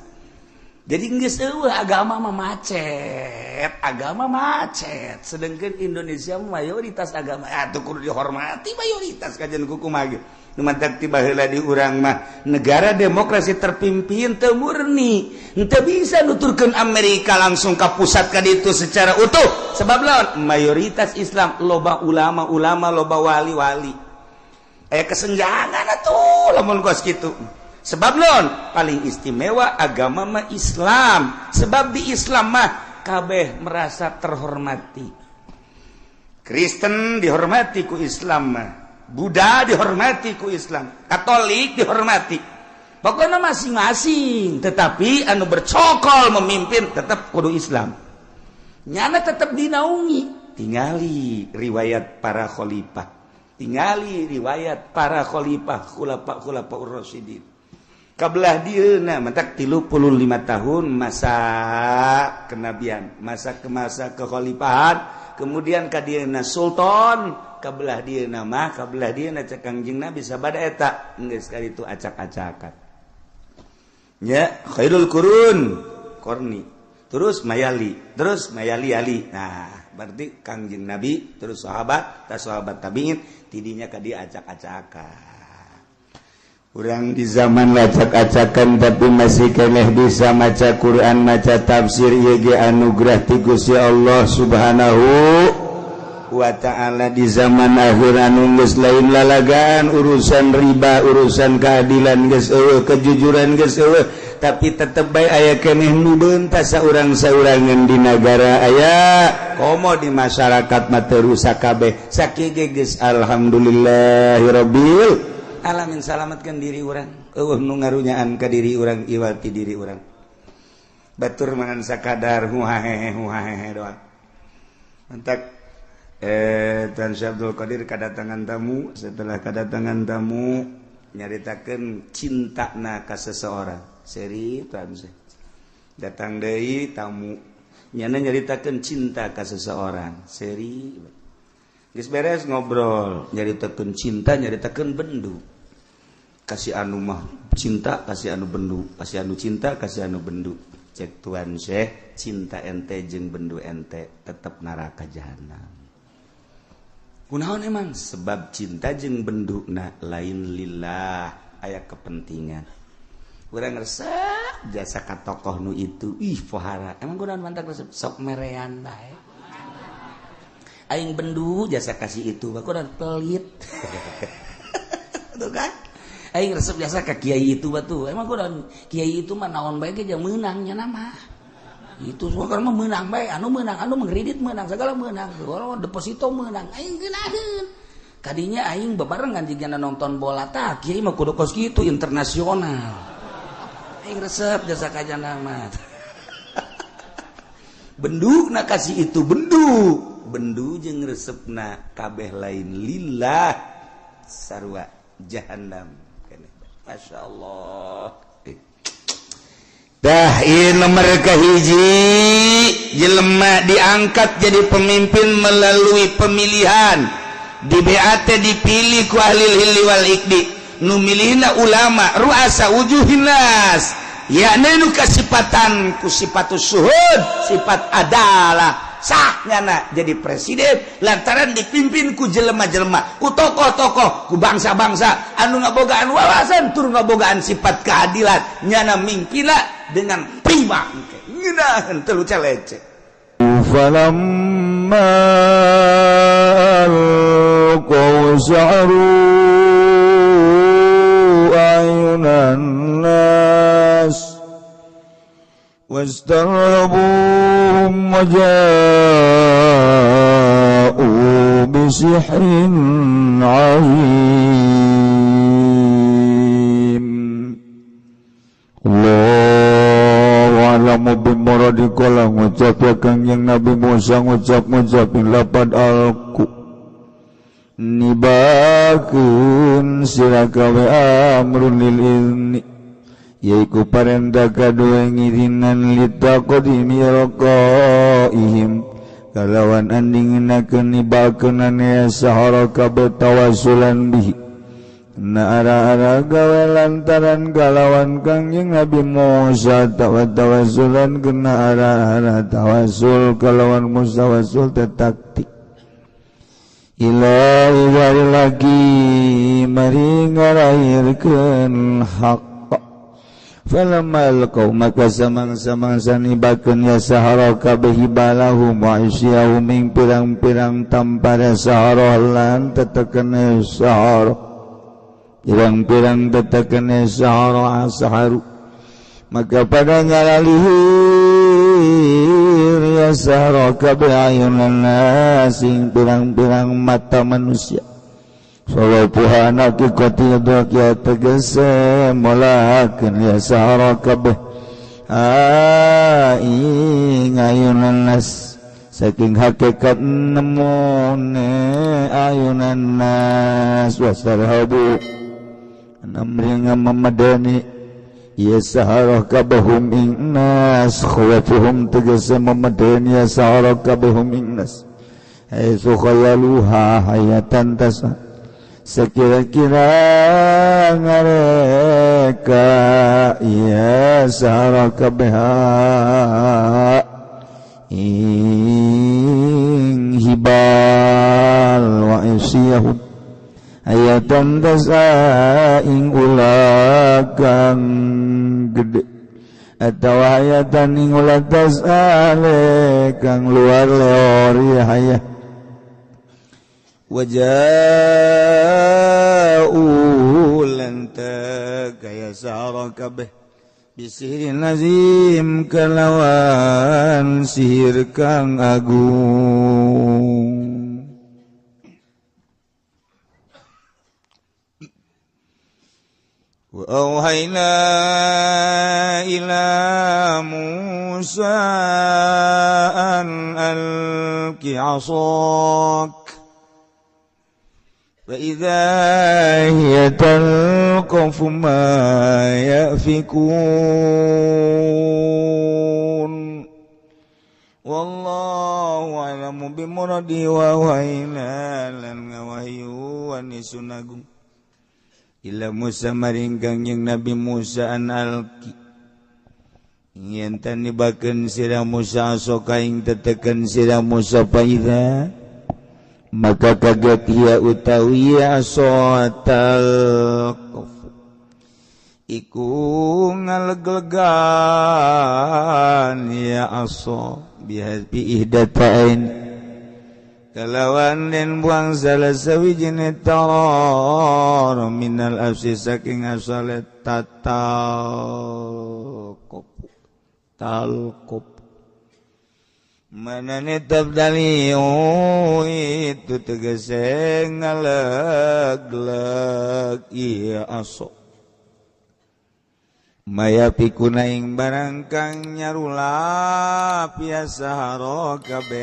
Speaker 2: Jadi geus eueuh agama mah macet, agama macet. Sedangkan Indonesia mayoritas agama atuh kudu dihormati mayoritas kajian kumaha ge. Nu mantak ti baheula di urang mah negara demokrasi terpimpin teu murni. Henteu bisa nuturkeun Amerika langsung ka pusat ka ditu secara utuh. Sebab lawan mayoritas Islam, loba ulama-ulama, loba wali-wali. Aya kesenjangan atuh lamun kos kitu. Sebab lawan paling istimewa agama mah Islam. Sebab di Islam mah kabeh merasa terhormati. Kristen dihormati ku Islam mah, Buddha dihormati ku Islam, Katolik dihormati. Pokoknya masing-masing, tetapi anu bercokol memimpin tetap kudu Islam. Nyana tetap dinaungi. Tingali riwayat para khalifah, tingali riwayat para khalifah khulafa rasyidin. Kabelah dieuna mentak 35 tahun masa kenabian, masa ke masa kekhalifahan, kemudian ka dieuna sultan, kabelah dieuna mah kabelah dieuna cek Kangjeng Nabi sabada eta geus kali itu acak-acakan. Ya, khairul qurun qarni. Terus mayali, terus mayali ali. Nah, berarti Kangjeng Nabi terus sahabat, tas sahabat tabiin tidinya ka dia acak-acakan.
Speaker 3: Urang di zaman acak-acakan tapi masih keneh bisa maca Quran, maca tafsir, ieu ge anugerah ti Gusti Allah Subhanahu wa ta'ala. Di zaman akhir anu geus lain lalagaan, urusan riba, urusan keadilan geus eueuh, kejujuran geus eueuh, tapi tetep bae aya keneh nu beuntas saurang-saurangan di nagara aya, komo di masyarakat mah teu rusak kabeh. Sakieu ge geus alhamdulillahirabbil
Speaker 2: alamin, salamatkan diri urang, eueuh nu ngarunyaan ka diri urang iwal ti diri urang. Batur mangan sakadar huhahehe huhahehe doang. Mantak Tan Syekh Abdul Qadir kedatangan tamu, setelah kedatangan tamu nyaritakeun cintana ka seseorang. Seri Tan Syekh. Datang deui tamu, nyana nyaritakeun cinta ka seseorang. Seri. Geus beres ngobrol, nyaritakeun cinta, nyaritakeun bendu. Kasih anu mah cinta, kasih anu bendu, kasih anu cinta, kasih anu bendu. Cek Tuan Syekh, cinta ente jeung bendu ente tetep neraka jahanam. Kunaon emang? Sebab cinta jeung bendu na lain lillah, aya kepentingan. Urang resep jasa ka tokoh nu itu, ih pohara. Emang kunaon mantak resep sok merean bae. Aing bendu jasa kasih itu, kunaon pelit. Tuh kan? Aing resep jasa ka kiai itu batu. Emang kunaon kiai itu mah naon bae ge jeung meunang nya mah. Itu semua kan mah meunang bae, anu meunang, anu mengkredit meunang, segala meunang. Kalau deposito meunang, aing geunaheun. Kadinya aing bebarengan jigana nonton bola tah, kiai mah kudu kos kitu internasional. Aing resep jasa ka jana mah.
Speaker 1: Bendu na kasih itu bendu, bendu jeung resepna kabeh lain lillah sarua jahannam. Masya Allah.
Speaker 3: Dah ieu nomor kahiji jelema diangkat jadi pemimpin melalui pemilihan di BAT, dipilih ku ahli hilli wal iqdi, nu milihna ulama ruasa wujuhin nas, yakni nu kasipatan ku sifatus suhud, sifat adalah.
Speaker 2: Sah nyana jadi presiden lantaran dipimpin ku jelema-jelema, ku tokoh-tokoh, ku bangsa-bangsa anu ngabogaan wawasan tur ngabogaan sifat keadilan. Nyana mingpina dengan prima ngeunaheun teu luca-lece.
Speaker 4: Falamma alqaw sa'ru ayunan nas wastarhabuhum wa ja'u bisihrin 'azim. Allahu a'lamu bimuradi kala ngucap ya Kangjeng Nabi Musa ngucap-ngucapin lapad alku nibakeun sira kawe amrun lil izni yaiku parenta kadue ngirinan litaqdimi raqaihim kalawan andinginakeun nibakeunana ya sahara kabeh tawassulan bihi na ara-ara gawe lantaran kalawan Kangjeng Nabi Musa tawassulan kena ara-ara tawassul kalawan Musa tawassul teh taktik ila lagi mari ngarahirkeun hak. Falamma alqaw maka samang-samangsa nibakeun ya sahara kabeh hibalahum wa isyahum ing pirang-pirang tampara sahara lan tetekene sahara pirang-pirang tetekene sahara saharu maka pada ngalalihir ya sahara kabeh ayunan asing pirang-pirang mata manusia. Salapuhana kikoti dok ya tegese molakeun ya sahara kabeh ing ayunan nas saking hakikat nemune ayunan nas wasarhabu namringa memadani ya sahara kabehum ing nas khawafuhum tegese memadani ya sahara kabehum ing nas haitsu khayaluha hayatan tasa sekira-kira ngareka ya sahara kabeha ing hibal wa isyahum ayatan tasa ing ulakang gede atau ayatan ing ulah tasa kang luar leor ya hayah. Waja'u lantaka ya sahara kabeh bisihrin azim kalawan sihir kang agung. Wa auhayna ila Musa an alqi 'asak فإذا هي تلقف ما يأفكون والله أعلم بمراده وأوحينا lan ngawahyuan isun agung ila Musa maring Kangjeng Nabi Musa an alqi yen tan nibakeun sira Musa soka ing teteken sira Musa faida maka kaget ia utawi asotal iku ngaleglegan ya aso bihadbi ihdatain kalawan den buang salah sawijine taror minal afsi saking asale tatal talqop manane tabdaliu itu tegese ngalegleg iya aso maya pikuna ing barang kang nyarulap ya sahara kabeh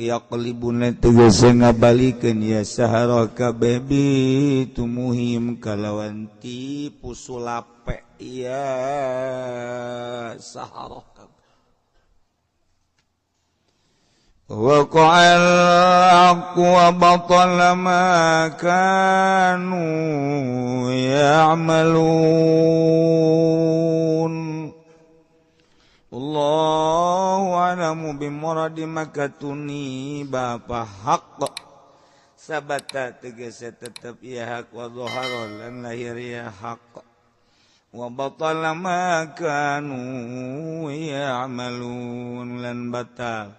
Speaker 4: yaqlibuna tegese ngabalikeun ya sahara kabeh bitumuhim kalawan tipu sulape ya sahara waqa'al haqqu wa batala ma kanu ya'malun.
Speaker 2: Allahu a'lamu bimuradi maka tuni bapa hak sabata tegese tetep ya hak wa dhahara lan lahir ya hak wa batala ma kanu ya'malun lan batal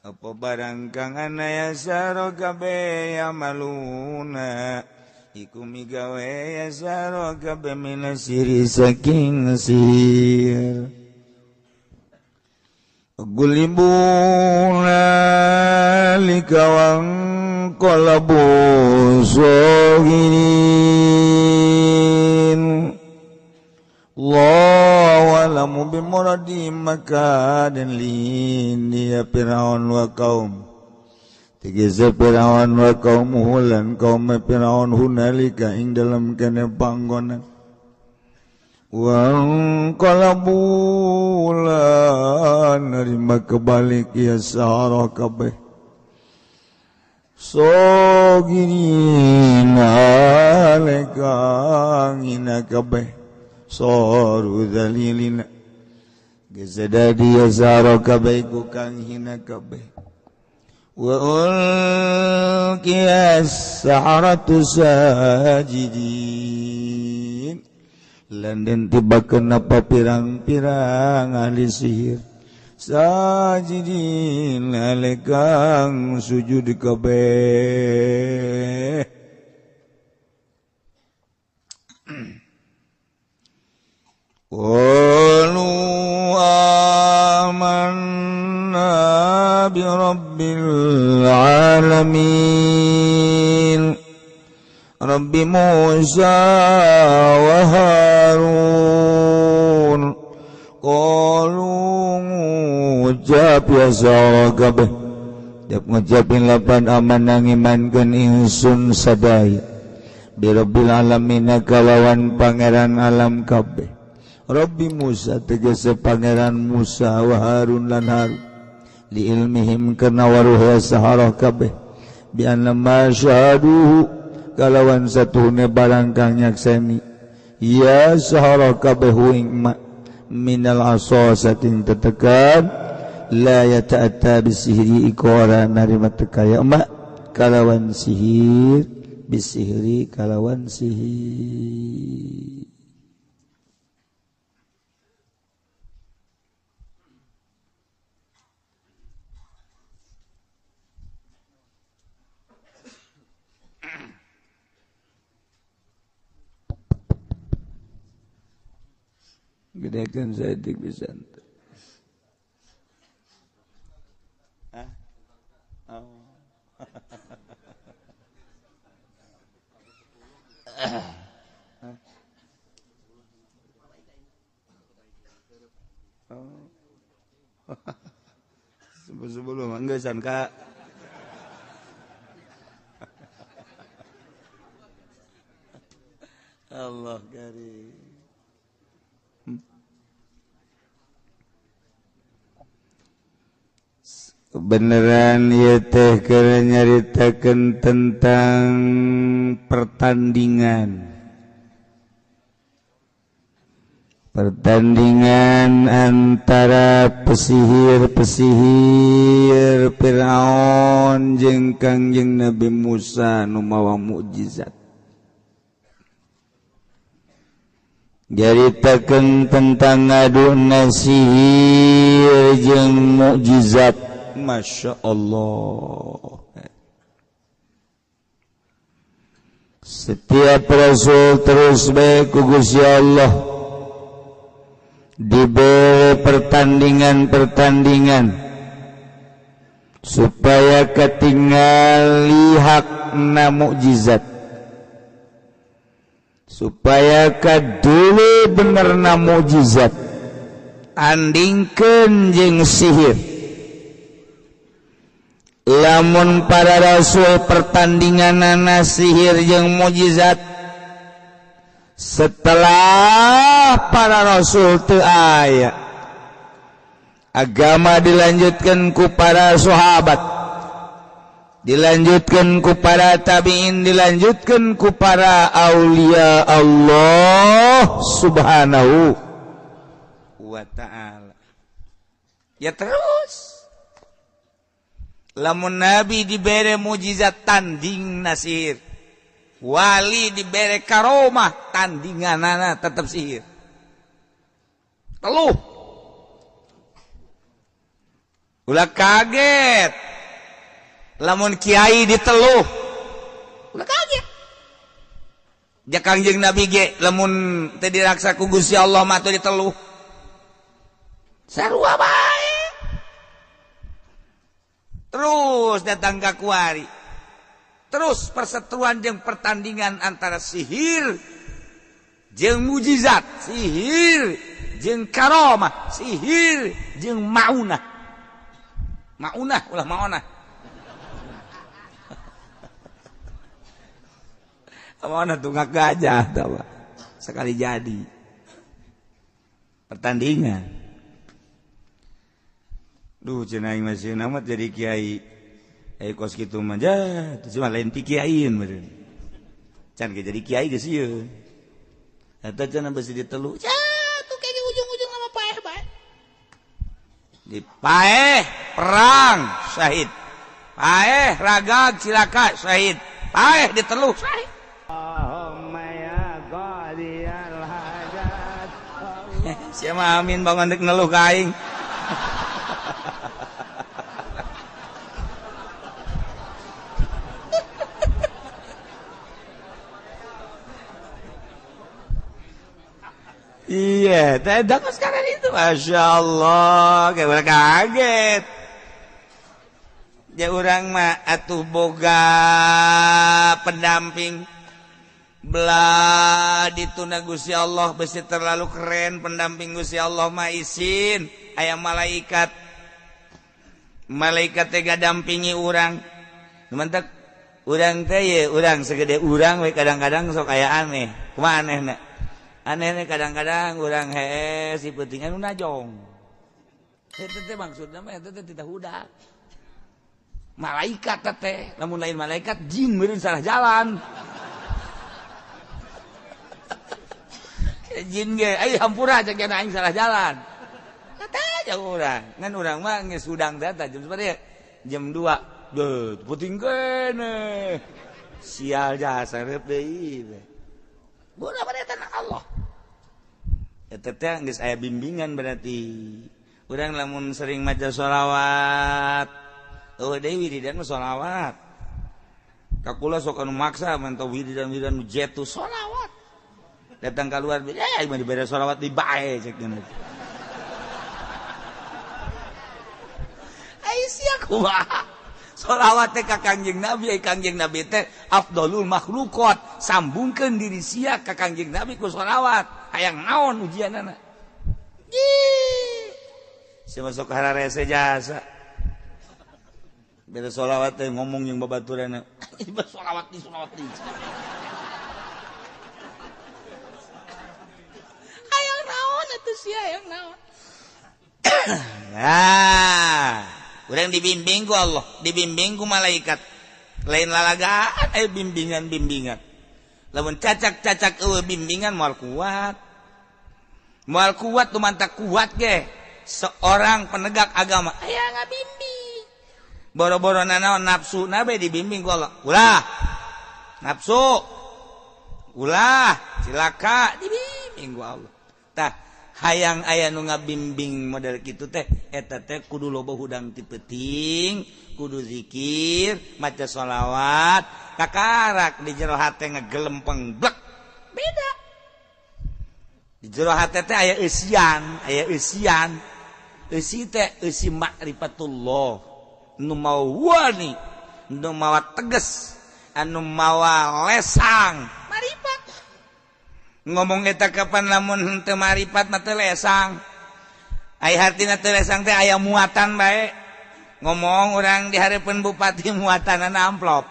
Speaker 2: apa barang kang ana ya saro kabeh ya'maluna iku migawe ya saro kabeh minasiri saking sihir. Gulibuna likawang qalabu sogirin. Allahu a'lamu bimuradi maka dan lini ya Fir'aun wa kaum. Tegese Fir'aun wa kaumuhu lan kaum Fir'aun hunalika ing dalam kene panggonan. Wang kalabulan nerima kebalik ya sahara kabeh so gini nalekang ina kabeh soru dalilina gezadadi ya sahara kabeh ku kang hina kabeh wa ulqiya as-saharatu sajidin lan tiba kenapa pirang-pirang ahli sihir sajidin alekang sujud kabeh. Qalu amanna bi rabbil alamin Rabbi Musa wa Harun. Qalu ngucap ya sara kabeh tiap ngucapin lapan aman ngimankeun ingsun sadaya bi rabbil alamin kalawan pangeran alam kabeh. Rabbi Musa tegese pangeran Musa wa Harun lan Harun li ilmihim kana waruh sahara kabeh bi anna ma syahaduhu kalawan satuhune barang kang nyakseni ya sahara kabeh ing ma minal asa saking tetekan la yata'atta bisihri iku ora narima teka ya ma kalawan sihir bisihri kalawan sihir. Gedekan saeutik pisan. Hah? Oh. Oh. Sebelum enggak san Kak. Allah karim. Beneran ya teh keur nyaritakeun tentang pertandingan. Pertandingan antara pesihir-pesihir Fir'aun jeung Kangjeng Nabi Musa nu mawa mukjizat. Nyaritakeun tentang ngadu sihir jeung mukjizat. Masya Allah. Setiap rasul terus baik ku Gusti Allah diberi pertandingan-pertandingan supaya ketinggali hakna mukjizat, supaya kadulu benerna mukjizat andingkeun jeung sihir. Lamun para rasul pertandinganana sihir jeung mukjizat, setelah para rasul teu aya, agama dilanjutkan ku para sahabat, dilanjutkan ku para tabi'in, dilanjutkan ku para aulia Allah subhanahu wa ta'ala. Ya terus. Lamun nabi dibere mujizat tanding sihir. Wali dibere karomah tandinganana tetep sihir. Teluh. Ulah kaget. Lamun kiai diteluh. Ulah kaget. Ja Kangjeng Nabi ge lamun teu diraksa ku Gusti Allah mah teu diteluh. Sarua bae. Terus datang ka kuari. Terus perseteruan jeung pertandingan antara sihir jeung mujizat, sihir jeung karomah, sihir jeung maunah. Maunah ulah maonah. Maonah tunggak gajah tawa. Sekali jadi. Pertandingan. Duh cenah aing masih amat jadi kiai. Kos kitu mah ja, cuma lain ti kiaiin meureun. Can ge jadi kiai geus ieu. Eta cenah besi ditelu. Ja, tuh kayaknya ujung-ujung sama paeh bae. Di paeh perang syahid. Paeh ragag cilaka syahid. Paeh diteluh syahid.
Speaker 3: Allahumma ya qadiyal hajat.
Speaker 2: Sia mah amin bangun deuk neluh ka aing. Iya, tidak sekarang itu, masya Allah, kayak orang kaget. Ya orang mah atuh boga pendamping, belah dituna Gusti Allah besi terlalu keren pendamping Gusti Allah mah isin, aya malaikat, malaikat teh dampingi urang, mantap, urang teh ye, urang segede urang we kadang-kadang sok aya aneh, kumaha anehna? Aneh kadang-kadang urang hees si penting anu najong. Eta teh maksudna mah eta teh tidak hudak. Malaikat teh, lamun lain malaikat jin meureun salah jalan. Jin ge ai hampura cek aing salah jalan. Eta aja urang. Ngan urang mah geus hudang teh jam sabaraha? Jam 2. Deuh, penting keneh. Sial jasa reup deui. Bola pada tanah Allah. Eta teh geus aya bimbingan berarti. Urang lamun sering maca sholawat. Eueuh deui wiridan mah sholawat. Ka kula sok anu maksa mantau wiridan-wiridan nu jetu sholawat. Datang keluar, mah dibere sholawat di bae cek geuna. Ai sia kumaha? Sholawat teh ka Kangjeng Nabi, ai Kangjeng Nabi teh afdolul makhluqat. Sambungkeun diri sia ka Kangjeng Nabi ku sholawat. Hayang naon ujianana? Ih. Sia masuk hararese jasa. Beda sholawat teh ngomong jeung babaturanna. Sholawat di sholawat di. Hayang naon atuh sia hayang naon? Nah, urang dibimbing ku Allah, dibimbing ku malaikat. Lain lalagaan aya bimbingan-bimbingan. Lamun cacak-cacak eueuh bimbingan moal kuat. Moal kuat tu mantak kuat ge. Seorang penegak agama aya ngabimbing. Boro-boro nanaon nafsu na bae dibimbing ku Allah. Ulah. Nafsu. Ulah, cilaka dibimbing ku Allah. Tah, hayang aya nu ngabimbing model kitu teh eta teh kudu loba hudang ti peuting, kudu zikir, maca sholawat, kakarak di jero hate ngegelempeng blek. Beda. Di jero hate teh aya eusian, aya eusian. Eusi teh eusi makrifatullah. Nu mawa wani, nu mawa tegas, anu mawa lesang, marifat. Ngomong eta kapan lamun henteu maripat mah teu lesang. Ai hartina teu lesang teh aya muatan bae. Ngomong urang di hareupeun bupati muatanana amplop.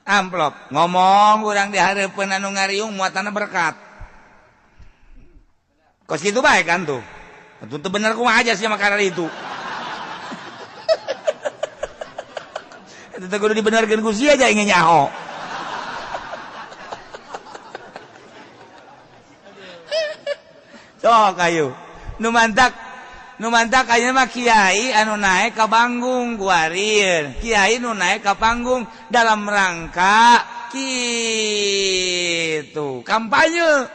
Speaker 2: Amplop. Ngomong urang di hareupeun anu ngariung muatanna berkat. Kos kitu bae kan tuh. Atuh teu bener kumaha aja sia makanan itu. Eta teh kudu dibenerkeun ku sia aja ingin nyaho. Sok ayo. Nu mantak Nu mantak ayeuna mah kiai anu naik ka panggung kuarir. Kiai nu naik ka panggung dalam rangka kitu kampanye.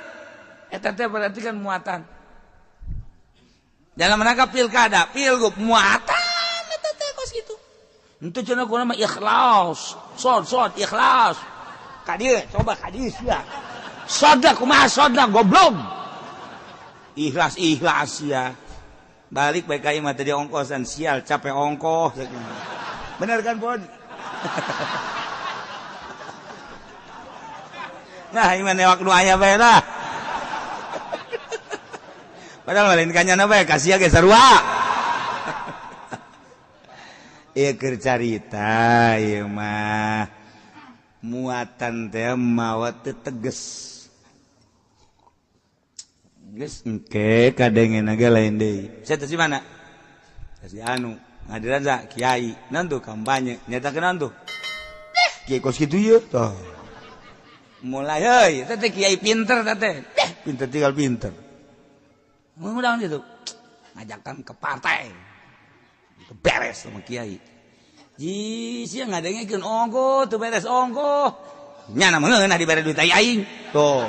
Speaker 2: Eta teh berarti kan muatan. Dalam rangka pilkada, pilgub muatan eta teh kos kitu. Henteu cenah kuna mah ikhlas. Sod ikhlas. Ka dieu coba ka dieu sia. Sodna kumaha sodna goblok. Ikhlas ya. Balik baik aing mah tadi ongkosan sial capek ongkoh. Bener kan, Bon? Nah, aing mah newak nu aya bae lah. Padahal lain kanyana bae kasih ge sarua. Ieu keur carita ieu mah muatan teh mawa teu teges. Geus engke kadengen ge lain deui. Saya teh si mana? Si anu ngadiran sa kiai. Naon tuh kampanye nyatakeun naon tuh? Kiai kos kitu ieu tah. Mulai heuy, teh teh kiai pinter teh teh. Pinter tinggal pinter. Ngundang gitu. Ngajakan ke partai. Beres sama kiai. Ji sia ngadengekeun ongkoh teu beres ongkoh. Nyana mah dibere duit aing. Tuh.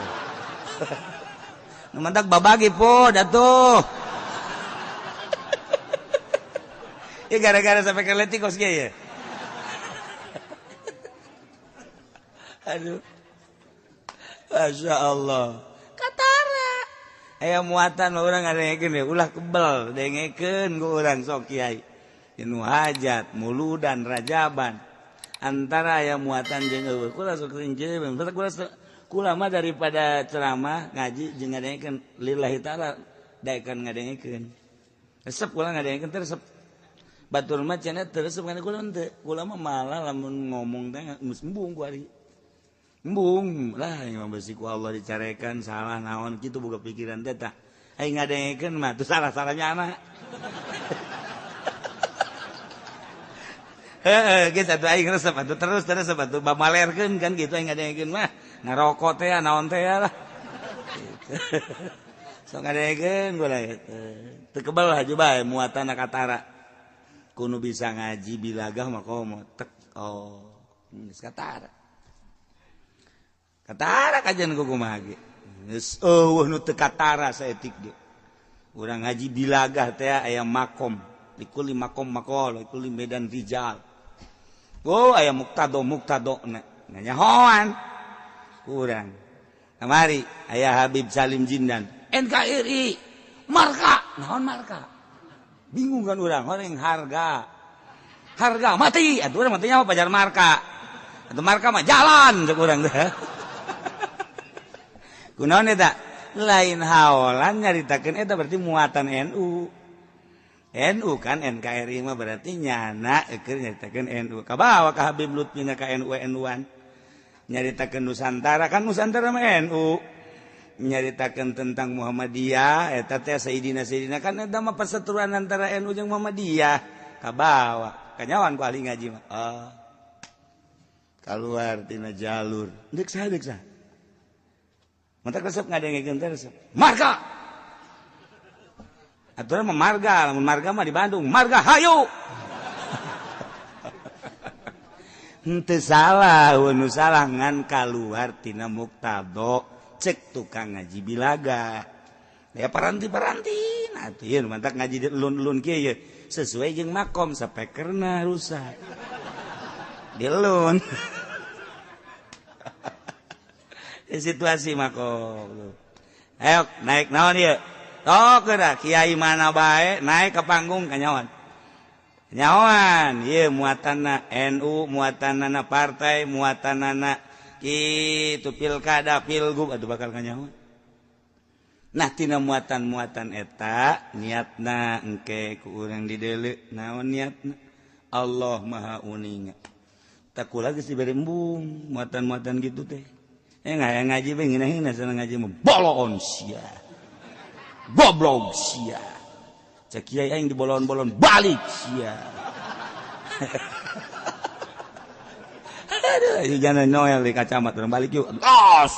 Speaker 2: Nu mantak babagi po datuh. Ya gara-gara sampai ke letik kos kieu ya. Aduh. Masya Allah. Katara. Aya muatan urang ngadengekeun ya ulah kebel dengekeun ku urang sok kiai. Nu hajat, muludan, rajaban. Antara aya muatan jeung eueuh. Kula sok rinjeun. Kula mah daripada ceramah ngaji jeung ngadengekeun lillahi taala daekan ngadengekeun. Resep kula ngadengekeun teh resep. Batur mah cenah teu resep kana kula henteu. Kula mah malah lamun ngomong teh geus embung ku ari. Embung lah yang besi ku Allah dicarekan salah naon kitu boga pikiran teh tah. Aing ngadengekeun mah teu salah-salahnya anak. Heeh, geus atuh aing resep atuh terus resep atuh bamalerkeun kan kitu aing ngadengekeun mah. Ngarokok teh naon teh lah. Sok ngadengekeun gua lah teu kebel haju bae muatan katara. Kudu bisa ngaji bilagah mah komo tek oh geus katara. Katara kajian ku kumaha ge. Geus eueuh nu teu katara saeutik ge. Urang ngaji bilagah teh aya makom, likuli makom maqal, likuli medan rijal. Oh aya muktado muktadona. Nyahoan kurang. Kamari aya Habib Salim Jindan, NKRI, marka, naon marka? Bingung kan urang, horeng harga. Harga mati, atuh urang matinya mah pajar marka. Atuh marka mah jalan cek urang teh. Kunaon eta? Lain haolan nyaritakeun eta berarti muatan NU. NU kan NKRI mah berarti nyana keur nyaritakeun NU. Kabawa ka Habib Lutfi nya ka NU NU-an. Nyaritakeun Nusantara kan Nusantara mah NU. Nyaritakeun tentang Muhammadiyah eta teh Sayyidina Sayyidina kan eta mah perseteruan antara NU jeung Muhammadiyah. Kabawa kanyawan ku ahli ngaji mah. Oh. Kaluar tina jalur. Deuk saha deuk saha. Mantak resep ngadengekeun teh resep. Marga. Aturan mah marga, lamun marga mah di Bandung, marga hayu. Henteu salah, nu salah ngan kaluar tina muktado cek tukang ngaji bilaga. Ya paranti-paranti atuh ieu mantak ngaji lun-lun kieu ye sesuai jeung makom sapekerna rusak. Dilun. Situasi makom. Ayo naik naon ieu? Tok geura kiai mana bae naik ke panggung kanyawan. Nyawan ieu muatanna NU, muatanna partai, muatanna kitu pilkada, pilgub atuh bakal kanyawan. Nah tina muatan-muatan eta niatna engke ku urang dideuleu naon niatna? Allah Maha Uninga. Tak kula geus dibere embung muatan-muatan gitu teh. Ngaji bae ngeunah-ngeunah sana ngaji mah bolon sia. Goblok sia. Cek kiai aing dibolon-bolon balik sia. Aduh, jangan noel di kacamata urang balik yuk. Los.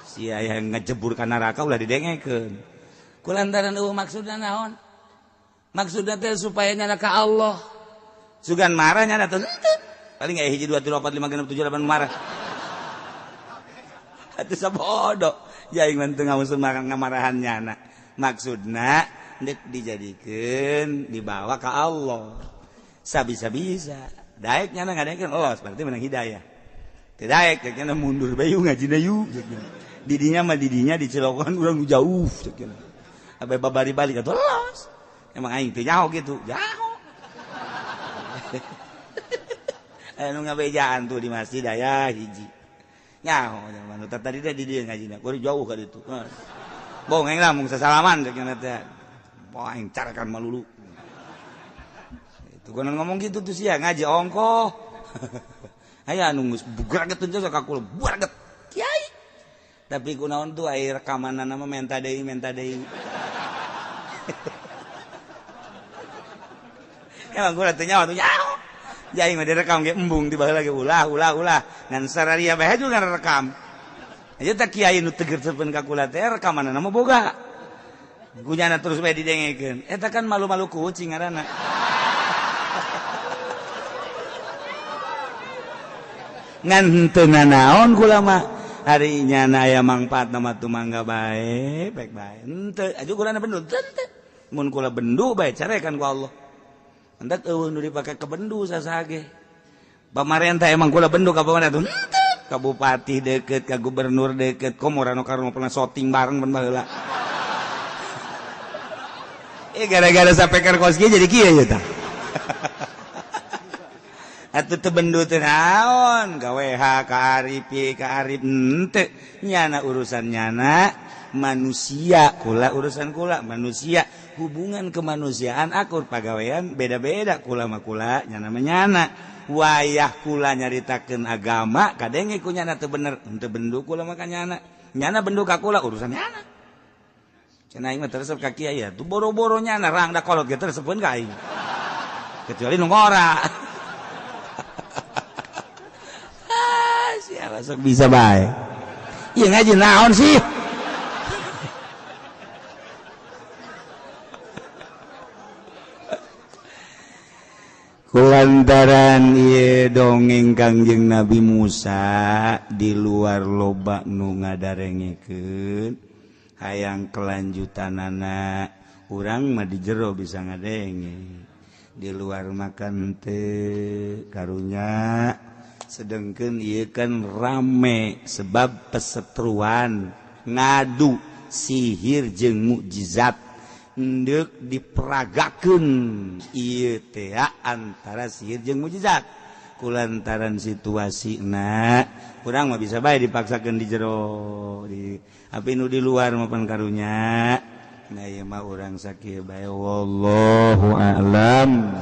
Speaker 2: Sia yang ngejebur ka neraka ulah didengekeun. Kulantaran eueuh maksudna naon? Maksudna teh supaya nyana ka Allah. Sugan marah nyana teh paling aya 1 2 3 4 5 6 7 8 marah. Atuh sabodo jaing mah teu ngamusun ngamarahan nyana. Maksudna deuk dijadikeun dibawa ka Allah. Sabisa-bisa. Daek nyana ngadekeun los berarti menang hidayah. Teu daek cek nyana mundur bae ngajina yuk. Didinya mah didinya dicelokan urang jauh cek nyana. Abe babari balik atuh los. Emang aing teu nyaho gitu, nyaho. Anu ngabejaan tuh di masjid aya hiji. Nyaho zaman tadi teh di dieu ngajina, kudu jauh ka ditu. Bohong aing lah mung sasalaman cek nyana teh. Boh aing carakan malulu. Itu konon ngomong gitu tuh sia ngaji ongkoh. Aya anu geus bugraget teh ka kula, bugraget. Kiai. Tapi kunaon tuh aya rekamanna mah menta deui, menta deui. Emang kula teh nyawa tuh nyaho. Jaing mah direkam ge embung tiba lagi ulah ulah ulah ngan sararia bae juga rekam. Aja teh kiai nu teger sepen ka kula teh rekamanna mah boga. Kunyana terus bae didengekeun. Eta kan malu-malu kucing ngaranna. Ngan henteu nanaon kula mah. Ari nyana aya mangfaatna mah tumangga bae, baik bae. Henteu aju kulana bendu teu. Mun kula bendu bae carekan ku Allah. Hendak eueuh nu dipake ke bendu sasage. Pamarentah emang kula bendu ka pamarentah henteu. Ka bupati deket, ka gubernur deket, komo rano karno pernah syuting bareng ban baheula. Gara-gara sapeker kos kieu jadi kieu ye tah. Atuh teu bendu teh naon, ka WH, ka Arif, ka Arif henteu. Nyana urusan nyana manusia, kula urusan kula manusia. Hubungan kemanusiaan akur pagawean beda-beda kula mah kula nyana mah nyana. Wayah kula nyaritakeun agama kadenge ku nyana teu bener, henteu bendu kula mah ka nyana. Nyana bendu ka kula urusan nyana. Cenah aing mah teresep ka kiai ya, tuh boro-boro nyana rangda kolot ge teresepeun ka aing. Kecuali nu ngora. Ah, siapa sok bisa bae. Ieu ngaji naon sih? Kulantaran ieu dongeng Kangjeng Nabi Musa di luar loba nu ngadarengekeun hayang kelanjutanana urang mah di jero bisa ngadenge di luar makan teu karunya sedengkeun ieu kan rame sebab pesetruan ngadu sihir jeung mukjizat ndek diperagakeun ieu teh antara sihir jeung mukjizat kulantaran situasina urang mah bisa bae dipaksakeun di jero di tapi nu di luar mah pan karunya nah ieu mah urang sakieu bae wallahu a'lam.